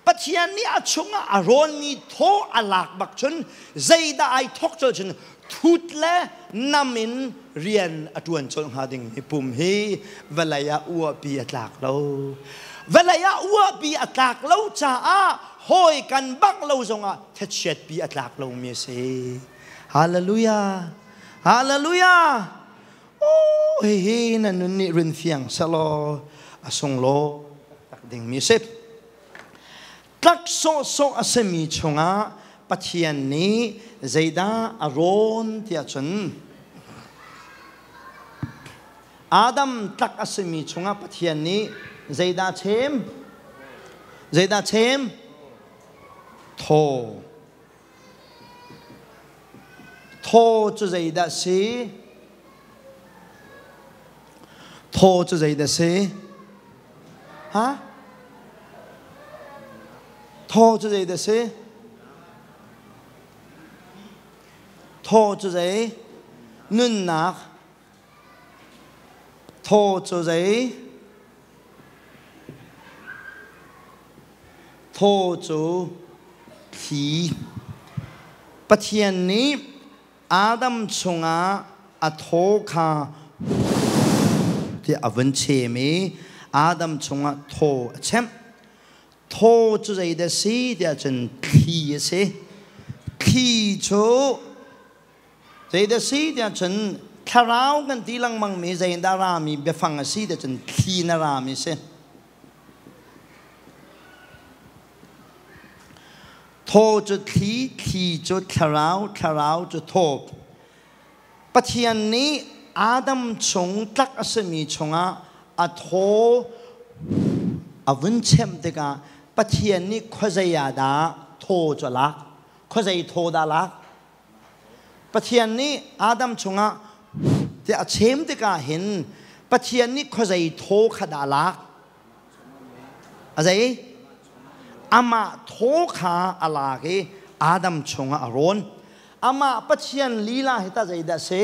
Pathian nih a chungah a rawnmi thaw a lak bak cun zeidah ai thawk colh cun thut le nam in rian a ṭuan colh hnga dingmi pum hi vawlei ah uahpi a tlak lo. Vawlei ah uahpi a tlak lo caah hawi kan bangh lo zongah thachiatpi a tlak lomi a si. Hallelujah! Hallelujah! Oh, hihi na nun nih rin fiang selaw a sunglaw taktak dingmi a si. Tlak sawhsawh a simi chungah Pathian nih zeidah a rawn tiah cun Adam tlak a simi chungah Pathian nih zeidah chem? Zeidah chem? Thaw. Thaw cu zeidah si? Thaw cu zeidah si? Ha? Thaw cu zeidah si? Thaw cu zei? Nunnak. Thaw cu zei? Thaw cu thli. Pathian nih Adam chungah a thaw kha tiah a vun chem i Adam chungah thaw a chemh. Thaw cu zeidah si tiah cun thli a si. Thli cu zeidah si tiah cun thlarau kan ti lengmangmi zeidah rami biafang a si tiah cun thli na rami si. Thaw cu thli, thli cu thlarau, thlarau cu thaw. Pathian nih Adam chung tlak a simi chungah a thaw a vun chemh tikah Pathian nih khuazei ah dah thaw cu a lak? Khuazei thaw dah a lak? Pathian nih Adam chungah tiah a chem tikah hin Pathian nih khuazei thaw kha dah a lak? A zei? Amah thaw kha a lak i Adam chungah a rawn. Amah Pathian lila hi tah zeidah a si?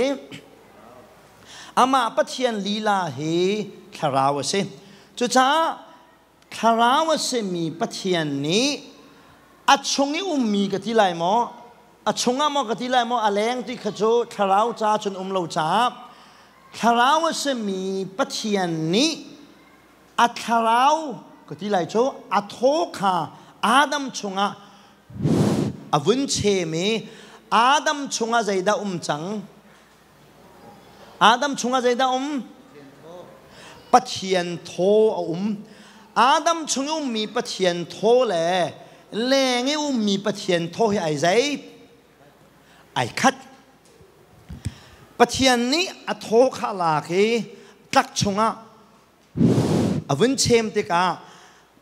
Amah Pathian lila hi thlarau a si. Cucaah thlarau a simi Pathian nih a chung i ummi ka ti lai maw? A chungah maw ka ti lai maw? A leng ti kha cu thlarau ca cun um lo caah thlarau a simi Pathian nih a thlarau ka ti lai cu a thaw kha Adam chungah a vun chem i Adam chungah zeidah um cang? Adam chungah zeidah um? Pathian thaw a um. Adam chung i ummi Pathian thaw le leng i ummi Pathian thaw hi ai zei? Ai khat. Pathian nih a thaw kha lak i tlak chungah a vun chem tikah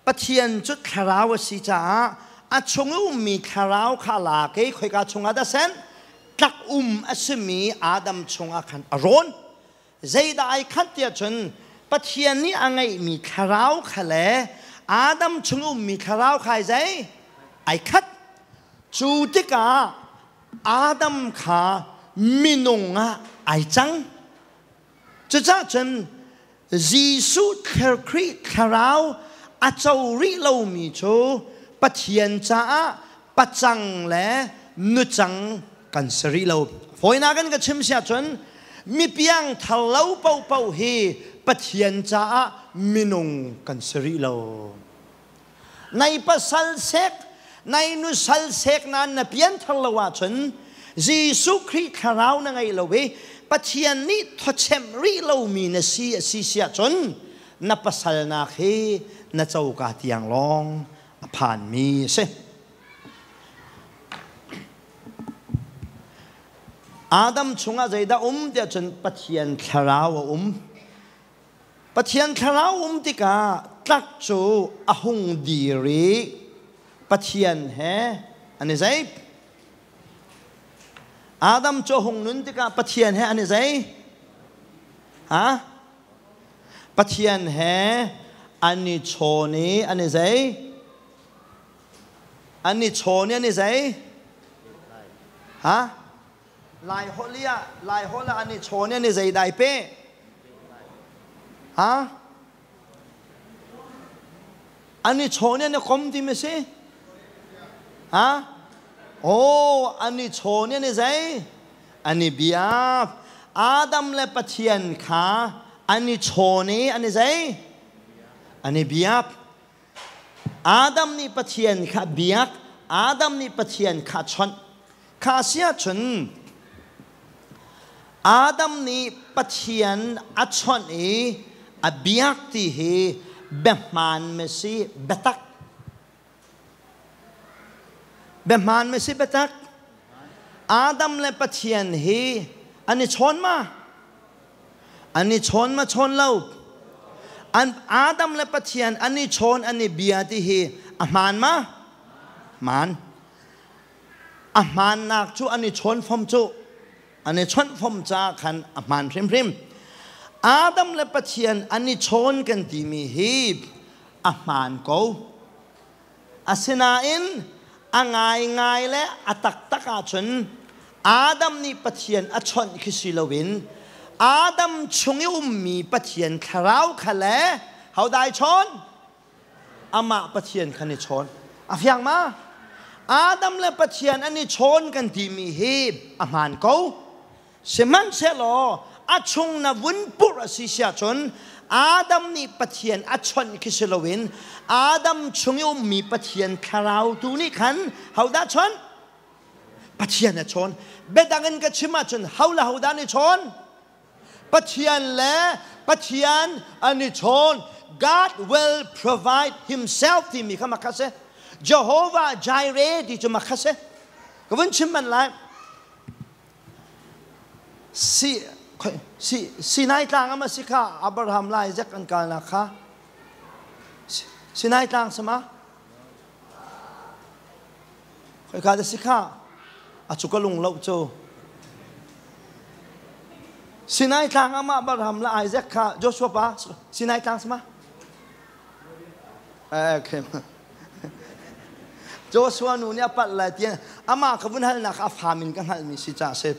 Pathian cu thlarau a si caah a chung i ummi thlarau kha lak i khoika chungah dah sen tlak um a simi Adam chungah khan a rawn. Zeidah ai khat tiah cun Pathian nih a ngeihmi thlarau kha le Adam chung ummi thlarau kha ai zei? Ai khat. Cu tikah Adam kha minung ah ai cang. Cucaah cun Jesuh Khrih thlarau a co rih lomi cu Pathian caah pacang le nucang kan si rih lo. Fawinak in ka chim si ahcun mipiang thar lo paohpaoh hi Pathian caah minung kan si rih lo. Nai pasal sek, nai nusal sek nain na pian thar lo ahcun Jesuh Khrih thlarau na ngei lo i Pathian nih thawchemh rih lomi na si a si si ahcun na pasalnak hi na coka tiang lawng a phanmi a si. Adam chungah zeidah um tiah cun Pathian thlarau a um. Pathian thlarau um tikah tlak cu a hung dir i Pathian he an i zei. Adam cu a hung nun tikah Pathian he an i zei? Ha? Pathian he an i chawn i an i zei? An i chawn i an i zei? Ha? Lai holh i ah Lai holh ah an i chawn i an i zei dai pe? Ha? An i chawn i an i kom ti mi si? Ha? Oh, an i chawn i an i zei? An i bia. Adam le Pathian kha an i chawn i an i zei? An i biak. Adam nih Pathian kha biak, Adam nih Pathian kha chawnh. Kha si ahcun Adam nih Pathian a chawnh i a biak ti hi biahmaan ma si biatak? Biahmaan ma si biatak? Adam le Pathian hi an i chawn ma? An i chawn ma chawn lo? An Adam le Pathian an i chawn an i bia ti hi a hmaan ma? Hmaan. A hmaannak cu an i chawn fom cu an i chawnh fom caah khan a hmaan hrimhrim. Adam le Pathian an i chawn kan timi hi a hmaan ko. Asinain a ngaingai le a taktak ahcun Adam nih Pathian a chawnh khi si loin Adam chung i ummi Pathian thlarau kha le hodai chawn? Amah Pathian khan i chawn. A fiang ma? Adam le Pathian an i chawn kan timi hi a hmaan ko. Sihmanhsehlaw a chung na vun purh a si siah cun Adam nih Pathian a chawnh khi si loin Adam chung i ummi Pathian thlarau tu nih khan hodah chawnh? Pathian a chawn. Biadang in ka chim ahcun ho le hodah nih chawn? Pathian le Pathian an i chawn. God will provide himself timi kha makha si. Jehovah Jireh ti cu makha si. Ka vun chim man lai. Si si Sinai tlang ama si kha Abraham lai Isaac an kalnak kha Sinai tlang sama Khoika dah si kha? A cu ka lung lo cu. Sinai tlang ah mah Abraham le Isaac kha Joshua pa Sinai tlang sama? Eh, okay. Joshua nu nih a palh lai tiah amah ka vun halnak a fam in ka hngalhmi si ca si.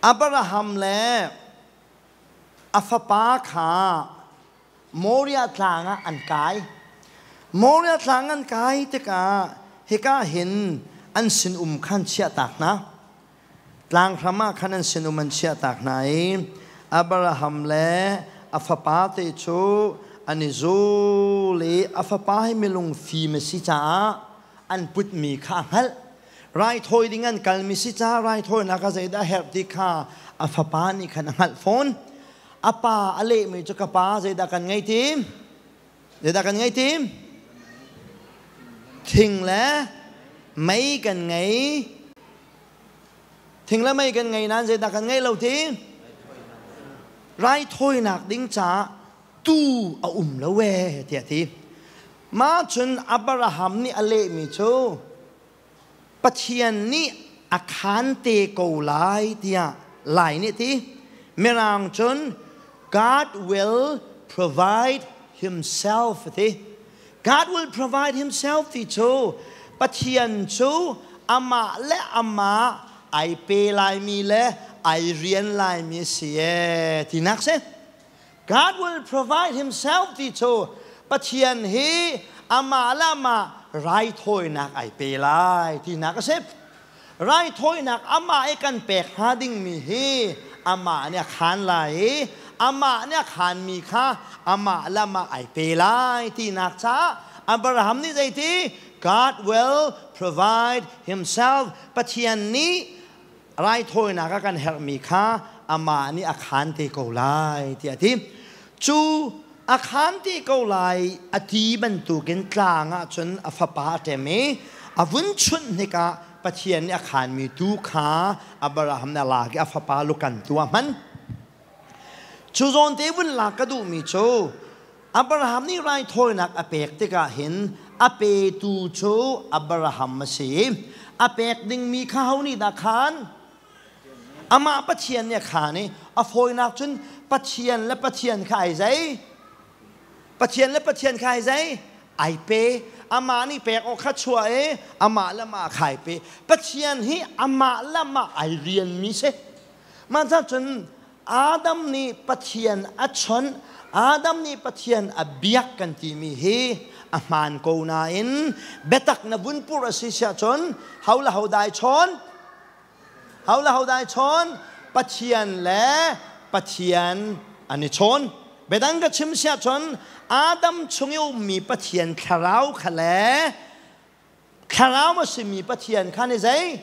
Abraham le a fapa kha Moriah tlang ah an kai. Moriah tlang an kai tikah hika hin an sinum khan chiahtak hna. Tlang hram ah khan an sinum an chiahtak hna i Abraham le a fapa te cu an i zul i a fapa hi milung fim a si caah an putmi kha a hngalh. Raithawi ding an kalmi si caah raithawinak ah zeidah a herh ti kha a fapa nih khan a hngalh fawn. A pa a lehmi cu ka pa zeidah kan ngei ti? Zeidah kan ngei ti? Thing le mei kan ngei. Thing le mei kan ngei nain zeidah kan ngei lo ti? Raithawinak ding caah tuu a um lo ee tiah ti. Mah cun Abraham nih a lehmi cu Pathian nih a khaan te ko lai tiah Lai nih ti. Mirang cun God will provide himself ti. God will provide himself ti cu Pathian cu amah le amah ai pe laimi le ai rian laimi a si ee tinak si. God will provide himself ti cu Pathian hi amah le amah raithawinak ai pe lai tinak a si. Raithawinak amah i kan pek hnga dingmi hi amah nih a khaan lai i amah nih a khaanmi kha amah le amah ai pe lai tinak caah Abraham nih zeiti God will provide himself Pathian nih raithawinak a kan herhmi kha amah nih a khaan te ko lai tiah a ti. Cu a khaan te ko lai a ti bantukin tlang ah cun a fapa a ṭem i a vun chunh hnikah Pathian nih a khaanmi tuu kha Abraham nih a lak i a fapa lukan tu a hman. Cu zawn te vun lak ka duhmi cu Abraham nih raithawinak a pek tikah hin a petu cu Abraham a si. A pek dingmi kha ho nih dah khaan? Amah Pathian nih a khaan i a fawinak cun Pathian le Pathian kha ai zei? Pathian le Pathian kha ai zei? Ai pe. Amah nih pek awk kha chuah i amah le amah kha ai pe. Pathian hi amah le amah ai rianmi si. Mah cun Adam nih Pathian a chawnh, Adam nih Pathian a biak kan timi hi a hmaan ko nain biatak na vun pur a si siah cun ho le ho dai chawn? Ho le ho dai chawn? Pathian le Pathian an i chawn. Biadang ka chim siah cun Adam chung i ummi Pathian thlarau kha le Thlarau a simi Pathian kha ni zei?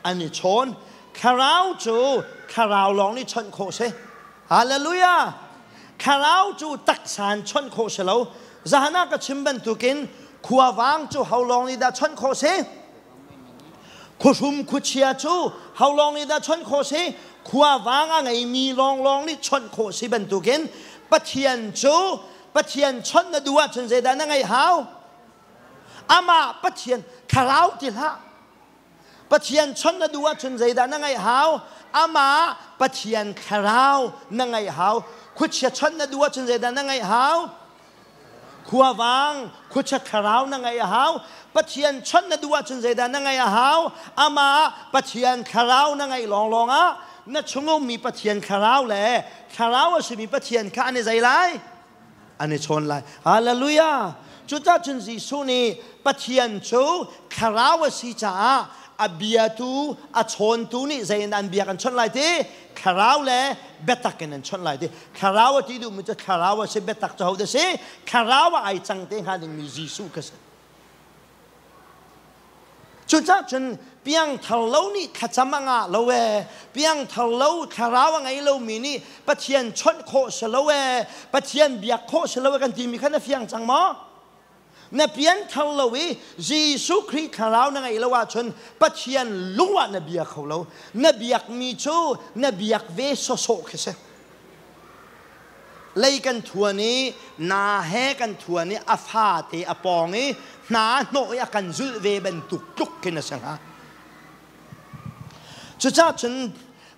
An i chawn. Thlarau cu thlarau lawng nih chawnh khawh si. Hallelujah! Thlarau cu taksa in chawnh khawh si lo. Zahan ah ka chim bantukin khuavang cu ho lawng nih dah chawnh khawh si? Khuahrum khuachia cu ho lawng nih dah chawnh khawh si? Khuavang a ngeimi lawnglawng nih chawnh khawh si bantukin Pathian cu Pathian chawnh na duh ahcun zeidah na ngeih hau? Amah Pathian thlarau ti hlah. Pathian chawnh na duh ahcun zeidah na ngaih hau? Amah Pathian thlarau na ngaih hau. Khuachia chawnh na duh ahcun zeidah na ngaih hau? Khuavang khuacha thlarau na ngeih a hau. Pathian chawnh na duh ahcun zeidah na ngeih a hau? Amah Pathian thlarau na ngeih lawnglawng ah na chung ummi Pathian thlarau le thlarau a simi Pathian kha an i zei lai? An i chawn lai. Hallelujah! Cucaah cun Jesuh nih Pathian cu thlarau a si caah a biatu, a chawntu nih zei in an bia kan chawnh lai ti? Thlarau le biatak in an chawnh lai ti. Thlarau a ti duhmi cu thlarau a si, biatak cu hodah si? Thlarau ah ai cang te hnga dingmi Jesuh kha si. Cucaah cun piangthar lo nih thlacam a ngah lo ee, piangthar lo thlarau a ngei lomi nih Pathian chawnh khawh si lo ee, Pathian biak khawh si lo ee kan timi kha na fiang cang maw? Na pianthar lo i Jesuh Khrih thlarau na ngeih lo ahcun Pathian lung ah na bia kho lo. Na biakmi cu na biak ve sawsawh khi si. Lei kan thuan i na he kan thuan i a fate a pawng i hna hnawh i a kan zulh ve bantuk tluk khin a si hnga. Cucaah cun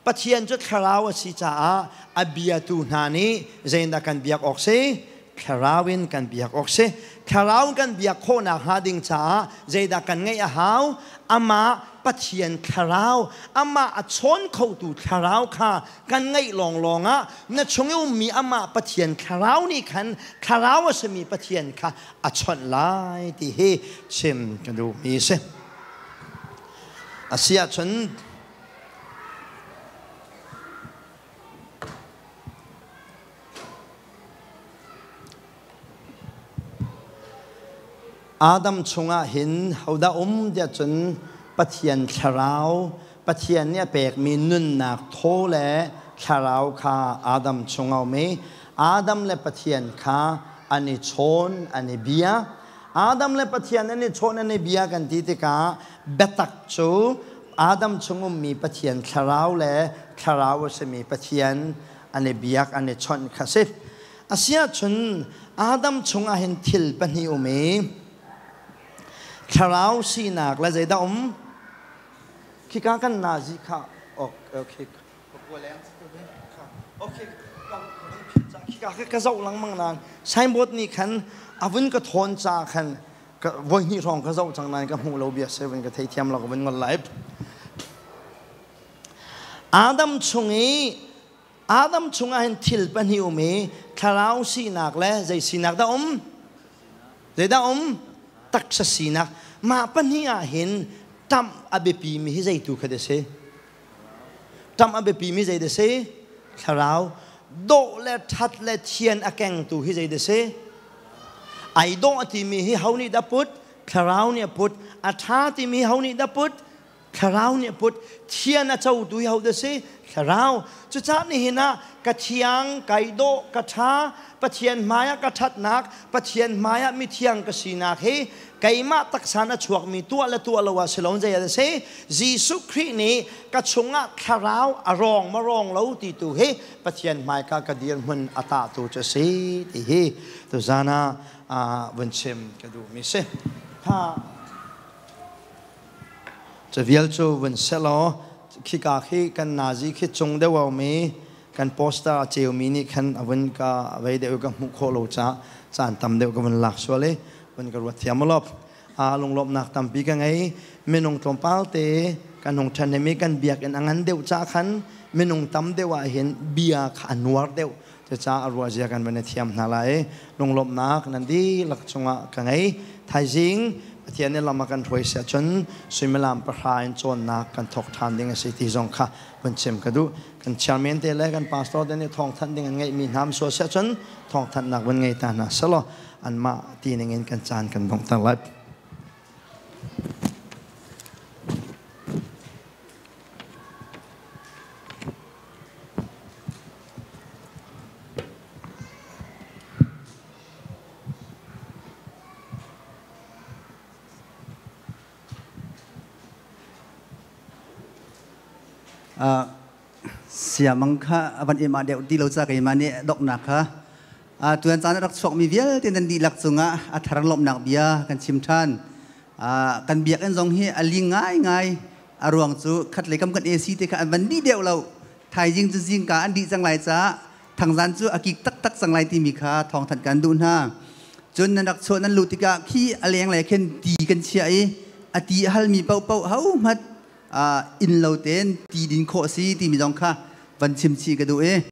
Pathian cu thlarau a si caah a biatu hna nih zeidah kan biak awk si? Thlarau in kan biak awk si. Thlarau in kan biak khawhnak hnga ding caah zeidah kan ngeih a hau? Amah Pathian thlarau, amah a chawn khotu thlarau kha kan ngeih lawnglawng ah na chung i ummi amah Pathian thlarau nih khan thlarau a simi Pathian kha a chawnh lai ti hi chim ka duhmi a si. A si ahcun Adam chungah hin hodah um tiah cun Pathian thlarau, Pathian nih a pekmi nunnak thaw le thlarau kha Adam chungah um i Adam le Pathian kha an i chawn, an i bia. Adam le Pathian an i chawn, an i bia kan ti tikah biatak cu Adam chung ummi Pathian thlarau le thlarau a simi Pathian an i biak, an i chawnh kha si. Asiahcun Adam chungah hin thil pahnih um i thlarau sinak le zeidah um? Khika kan nazi kha okay. Okay. Khika ka zoh lengmang nain signboard nih khan a vun ka thawn ca khan voi hnih hrawng ka zoh cang nain ka hmuh lo bia si vun ka theithiam lo ka vun ngol lai. Adam chung i Adam chungah hin thil pahnih um i thlarau sinak le zei sinak dah um? Zeidah um? Taksa sinak. Mah pahnih ah hin ṭamh a biapimi hi zeitu kha dah si? Ṭamh a biapimi zei dah si? Thlarau. Dawh le ṭhat le thian a kengtu hi zei dah si? Ai dawh a timi hi ho nih dah put? Thlarau nih a put. A ṭha timi hi ho nih dah put? Thlarau nih a put. Thian a cotu hi hodah si? Thlarau. Cucaah nihin ah ka thiang, kai dawh, ka ṭha, Pathian hmaiah ka ṭhatnak, Pathian hmaiah mithiang ka sinak hi keimah taksa in a chuakmi tuah le tuah lo ah si loin zei a si? Jesuh Khrih nih ka chungah thlarau a rawng ma rawng lo ti tu hi Pathian hmaika ka dirhmun a tahtu cu a si ti hi tuzan ah vun chim ka duhmi si. Kha Cavial cu vun selaw khika khi kan nazi khi cung deuh a um i kan poster a ceumi nih khan a vun ka vei deuh ka hmuh khawh lo caah caan tam deuh ka vun lak sual i vun ka ruat thiam ulawp. Lunglawmhnak tampi ka ngei. Minung tlawmpal te kan hung ṭhen i kan biakinn a ngan deuh caah khan minung tam deuh ah hin bia kha a nuar deuh. Cucaah a ruahzia kan van i thiam hna lai. Lunglawmhnak nan dihlak cungah ka ngei. Thaizing Pathian nih lam a kan hruai si ahcun suimilam 9 in cawnnak kan thawk ṭhan ding a si ti zong kha vun chim ka duh. Kan chairman te le kan pastor te nih thawngthanh ding an ngeihmi hna sual si ahcun thawngthanhnak vun ngei ta hna selaw anmah ti ning in kan caan kan donghter lai. Siamang kha a van em ah deuh ti lo ca keimah nih donghnak kha tuan caan a rak chuakmi vialte nan dihlak cungah a thar lawmhnak bia kan chim ṭhan. Kan biakinn zong hi a ling ngaingai. A ruang cu khatlei kam kan AC te kha an van dih deuh lo. Thaizing cu zingka an dih cang lai caah thangzan cu a kik taktak cang lai timi kha thawngthanh kan duh hna. Cun nan rak chuah nan luh tikah khi a lenglei khin ti kan chiah i a ti a halmi paohpaoh hohmanh inn lo tein ti din khawh a si timi zong kha van chim chih ka duh i.